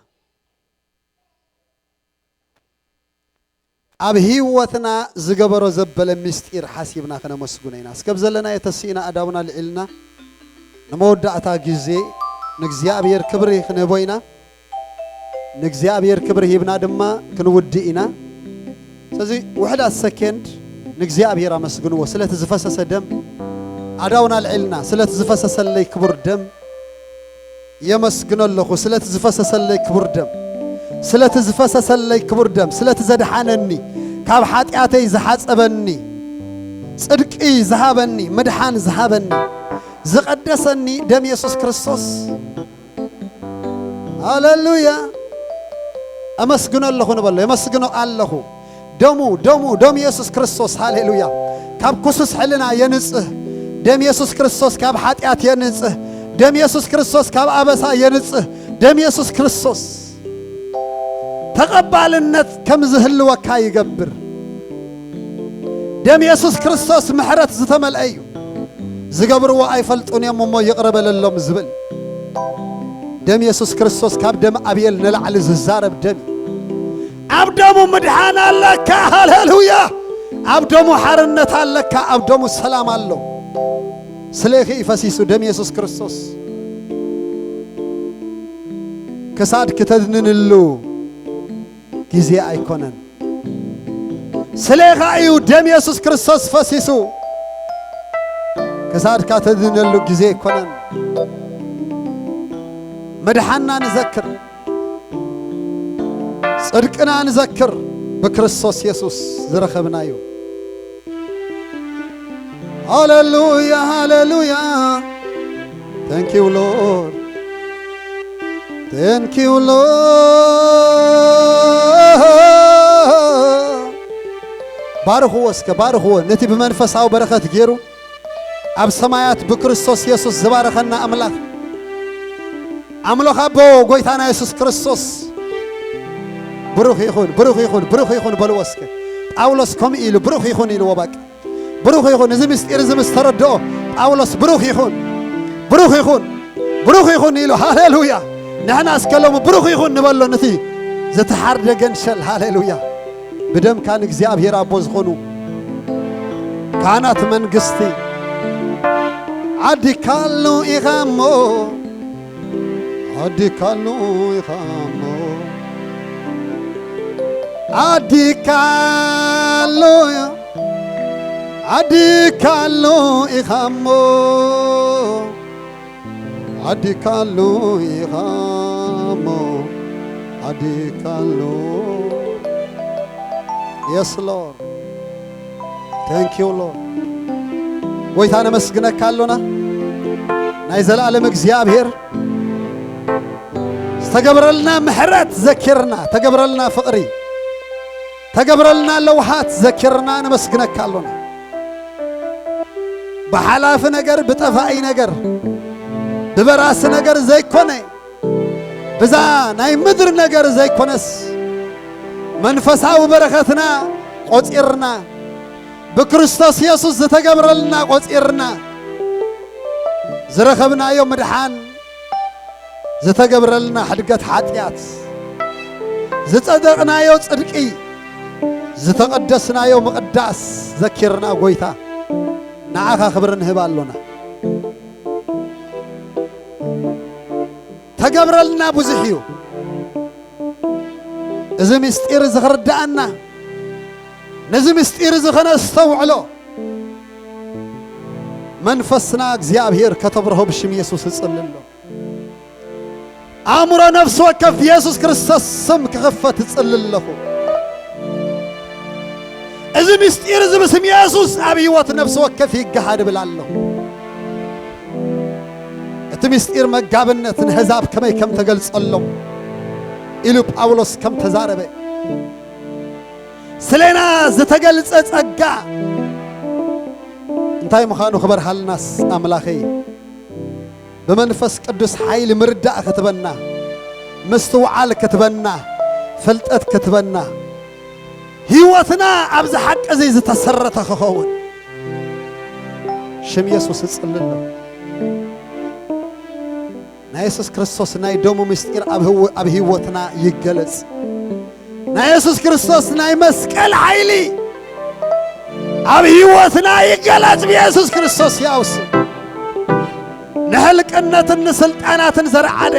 ኣብ ህይወትና ዝገበሮ ዘበለ ምስጢር ሓሲብና ከነመስግኖ ኢና። እስከ ብዘለናዮ ተሲእና ኣእዳውና ልዒልና ንመወዳእታ ግዜ ንእግዚኣብሔር ክብሪ ክንህቦ ኢና። ንእግዚኣብሔር ክብሪ ሂብና ድማ ክንውድእ ኢና። ስለዚ ውሕዳት ሰኬንድ ንእግዚኣብሔር ኣመስግንዎ ስለቲ ዝፈሰሰ ደም። ኣእዳውና ልዒልና ስለቲ ዝፈሰሰለይ ክቡር ደም የመስግኖ ኣለኹ። ስለቲ ዝፈሰሰለይ ክቡር ደም፣ ስለቲ ዝፈሰሰለይ ክቡር ደም፣ ስለቲ ዘድሓነኒ፣ ካብ ሓጢኣተይ ዝሓጸበኒ፣ ጽድቂ ዝሃበኒ፣ ምድሓን ዝሃበኒ፣ ዝቐደሰኒ ደም የሱስ ክርስቶስ። ሃሌሉያ። ኣመስግኖ ኣለኹ ንበሎ፣ የመስግኖ ኣለኹ። ደሙ፣ ደሙ፣ ደም የሱስ ክርስቶስ፣ ሃሌሉያ። ካብ ክሱስ ሕልና የንጽህ። ደም የሱስ ክርስቶስ ካብ ሓጢኣት የንጽህ። ደም የሱስ ክርስቶስ ካብ ኣበሳ የንጽህ። ደም የሱስ ክርስቶስ ተቐባልነት ከም ዝህልወካ ይገብር። ደም የሱስ ክርስቶስ ምሕረት ዝተመልአ እዩ። ዝገብርዎ ኣይፈልጡን እዮም እሞ ይቕረ በለሎም ዝብል ደም የሱስ ክርስቶስ ካብ ደም ኣብየል ንላዕሊ ዝዛረብ ደም እዩ። ኣብ ደሙ ምድሓን ኣለካ። ሃሌሉያ። ኣብ ደሙ ሓርነት ኣለካ። ኣብ ደሙ ሰላም ኣሎ። ስለኺ እዩ ፈሲሱ ደም የሱስ ክርስቶስ። ክሳድ ክተድንንሉ ግዜ ኣይኮነን። ስለኻ እዩ ደም የሱስ ክርስቶስ ፈሲሱ። ክሳድካ ተድነሉ ግዜ ኣይኮነን። ምድሓንና ንዘክር፣ ጽድቅና ንዘክር፣ ብክርስቶስ የሱስ ዝረኸብናዮ። ሃሌሉያ፣ ሃሌሉያ። Thank you, Lord. Thank you, Lord. ባርኽዎ እስከ፣ ባርኽዎ። ነቲ ብመንፈሳዊ በረኸት ገይሩ ኣብ ሰማያት ብክርስቶስ የሱስ ዝባረኸና ኣምላኽ፣ ኣምሎኽ ኣቦ ጎይታና የሱስ ክርስቶስ ብሩኽ ይኹን፣ ብሩኽ ይኹን፣ ብሩኽ ይኹን በልዎ እስከ። ጳውሎስ ከምኡ ኢሉ፣ ብሩኽ ይኹን ኢልዎ። በቃ ብሩኽ ይኹን። እዚ ምስጢር እዚ ምስ ተረድኦ ጳውሎስ ብሩኽ ይኹን፣ ብሩኽ ይኹን፣ ብሩኽ ይኹን ኢሉ። ሃሌሉያ። ንሕና እስከ ሎሚ ብሩኽ ይኹን ንበሎ ነቲ ዝተሓርደ ገንሸል። ሃሌሉያ። ብደምካ ንእግዚኣብሔር ኣቦ ዝኾኑ ካህናት መንግስቲ ዓዲካሉ ኢኻ እሞ፣ ዓዲካሉ ኢኻ እሞ፣ ዓዲካሉ ዓዲካሉ ኢኻሞ፣ ዓዲካሉ ኢኻሞ፣ ዓዲካሉ። Yes, Lord. Thank you, Lord. ጎይታ ነመስግነካ ኣሎና። ናይ ዘላለም እግዚኣብሔር ዝተገብረልና ምሕረት ዘኪርና፣ ተገብረልና ፍቕሪ፣ ተገብረልና ለውሃት ዘኪርና ነመስግነካ ኣሎና። ብሓላፊ ነገር፣ ብጠፋኢ ነገር፣ ብበራሲ ነገር ዘይኮነ፣ ብዛ ናይ ምድሪ ነገር ዘይኮነስ፣ መንፈሳዊ በረኸትና ቆጺርና፣ ብክርስቶስ የሱስ ዝተገብረልና ቆጺርና፣ ዝረኸብናዮ ምድሓን፣ ዝተገብረልና ሕድገት ሓጢኣት፣ ዝጸደቕናዮ ጽድቂ፣ ዝተቐደስናዮ ምቕዳስ ዘኪርና፣ ጎይታ፣ ንዓኻ ክብሪ ንህብ ኣሎና። ተገብረልና ብዙሕ እዩ። እዚ ምስጢር እዚ ክርድኣና፣ ነዚ ምስጢር እዚ ኸነስተውዕሎ፣ መንፈስና እግዚኣብሔር ከተብርሆ ብሽም የሱስ እጽሊ ኣሎ። ኣእምሮ ነፍሲ ወከፍ ብየሱስ ክርስቶስ ስም ክኽፈት እጽሊ ኣለኹ። እዚ ምስጢር እዚ ብስም የሱስ ኣብ ህይወት ነፍሲ ወከፍ ይገሃድ እብል ኣለኹ። እቲ ምስጢር መጋብነት ንህዛብ ከመይ ከም ተገልጸሎም ኢሉ ጳውሎስ ከም ተዛረበ፣ ስለና ዝተገልጸ ጸጋ እንታይ ምዃኑ ክበርሃልናስ ኣምላኸይ፣ ብመንፈስ ቅዱስ ሓይሊ ምርዳእ ክትበና፣ ምስትውዓል ክትበና፣ ፍልጠት ክትበና፣ ህይወትና ኣብዚ ሓቂ እዚ ዝተሰረተ ክኸውን ሽም የሱስ እጽሊ ኣለኹ። ናይ የሱስ ክርስቶስ ናይ ደሙ ምስጢር ኣብ ህው-፣ ኣብ ህይወትና ይገለጽ። ናይ የሱስ ክርስቶስ ናይ መስቀል ሓይሊ ኣብ ህይወትና ይገለጽ። ብየሱስ ክርስቶስ ያውስ ንሕልቅነትን ንስልጣናትን ዘርዓደ፣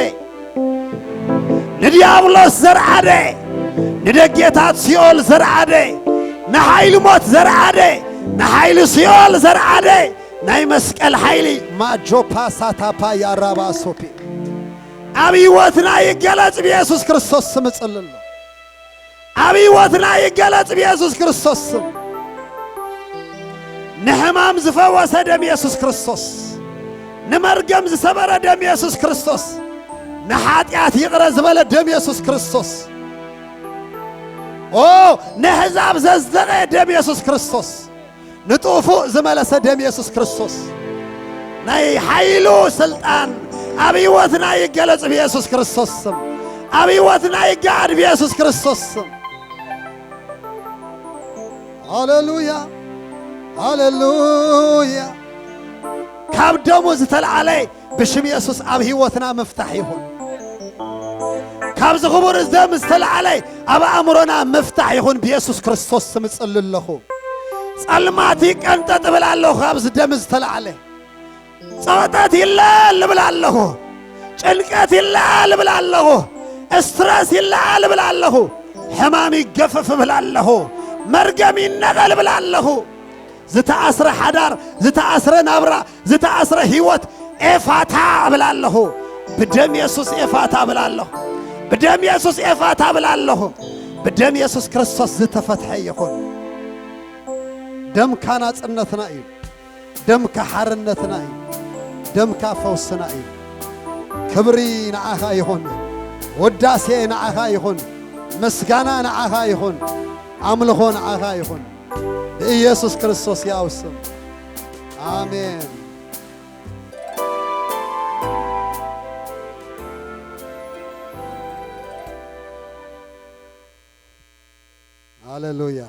ንዲያብሎስ ዘርዓደ፣ ንደጌታት ሲኦል ዘርዓደ፣ ንሓይሊ ሞት ዘርዓደ፣ ንሓይሊ ሲኦል ዘርዓደ ናይ መስቀል ሓይሊ ማጆ ፓሳታፓ ያራባ ሶፒ ኣብ ህይወትና ይገለጽ። ብየሱስ ክርስቶስ ስም እጽሊ ኣሎ። ኣብ ህይወትና ይገለጽ ብየሱስ ክርስቶስ ስም። ንሕማም ዝፈወሰ ደም የሱስ ክርስቶስ፣ ንመርገም ዝሰበረ ደም የሱስ ክርስቶስ፣ ንሓጢኣት ይቕረ ዝበለ ደም የሱስ ክርስቶስ፣ ኦ፣ ነሕዛብ ዘዝደቐ ደም የሱስ ክርስቶስ፣ ንጥፉእ ዝመለሰ ደም የሱስ ክርስቶስ፣ ናይ ሓይሉ ስልጣን ኣብ ህይወትና ይገለጽ ብየሱስ ክርስቶስ ስም። ኣብ ህይወትና ይገሃድ ብየሱስ ክርስቶስ ስም። ሃሌሉያ፣ ሃሌሉያ። ካብ ደሙ ዝተልዓለ ብሽም የሱስ ኣብ ህይወትና ምፍታሕ ይኹን። ካብዚ ክቡር ደም ዝተልዓለ ኣብ ኣእምሮና ምፍታሕ ይኹን። ብየሱስ ክርስቶስ ስም እጽሊ ኣለኹ። ጸልማት ይቀንጠጥ እብል ኣለኹ። ካብዚ ደም ዝተልዓለ ጸቕጠት ይለዓል እብል ኣለኹ። ጭንቀት ይለዓል እብል ኣለኹ። ስትረስ ይለዓል እብል ኣለኹ። ሕማም ይገፈፍ እብል ኣለኹ። መርገም ይነቐል እብል ኣለኹ። ዝተኣስረ ሓዳር፣ ዝተኣስረ ናብራ፣ ዝተኣስረ ህይወት ኤፋታ እብል ኣለኹ። ብደም የሱስ ኤፋታ እብል ኣለኹ። ብደም የሱስ ኤፋታ እብል ኣለኹ። ብደም የሱስ ክርስቶስ ዝተፈትሐ ይኹን። ደምካ ናጽነትና እዩ። ደምካ ሓርነትና እዩ። ደምካ ፈውስና እዩ። ክብሪ ንዓኻ ይኹን። ውዳሴ ንዓኻ ይኹን። ምስጋና ንዓኻ ይኹን። ኣምልኾ ንዓኻ ይኹን። ብኢየሱስ ክርስቶስ ያው ስም። ኣሜን። ሃሌሉያ።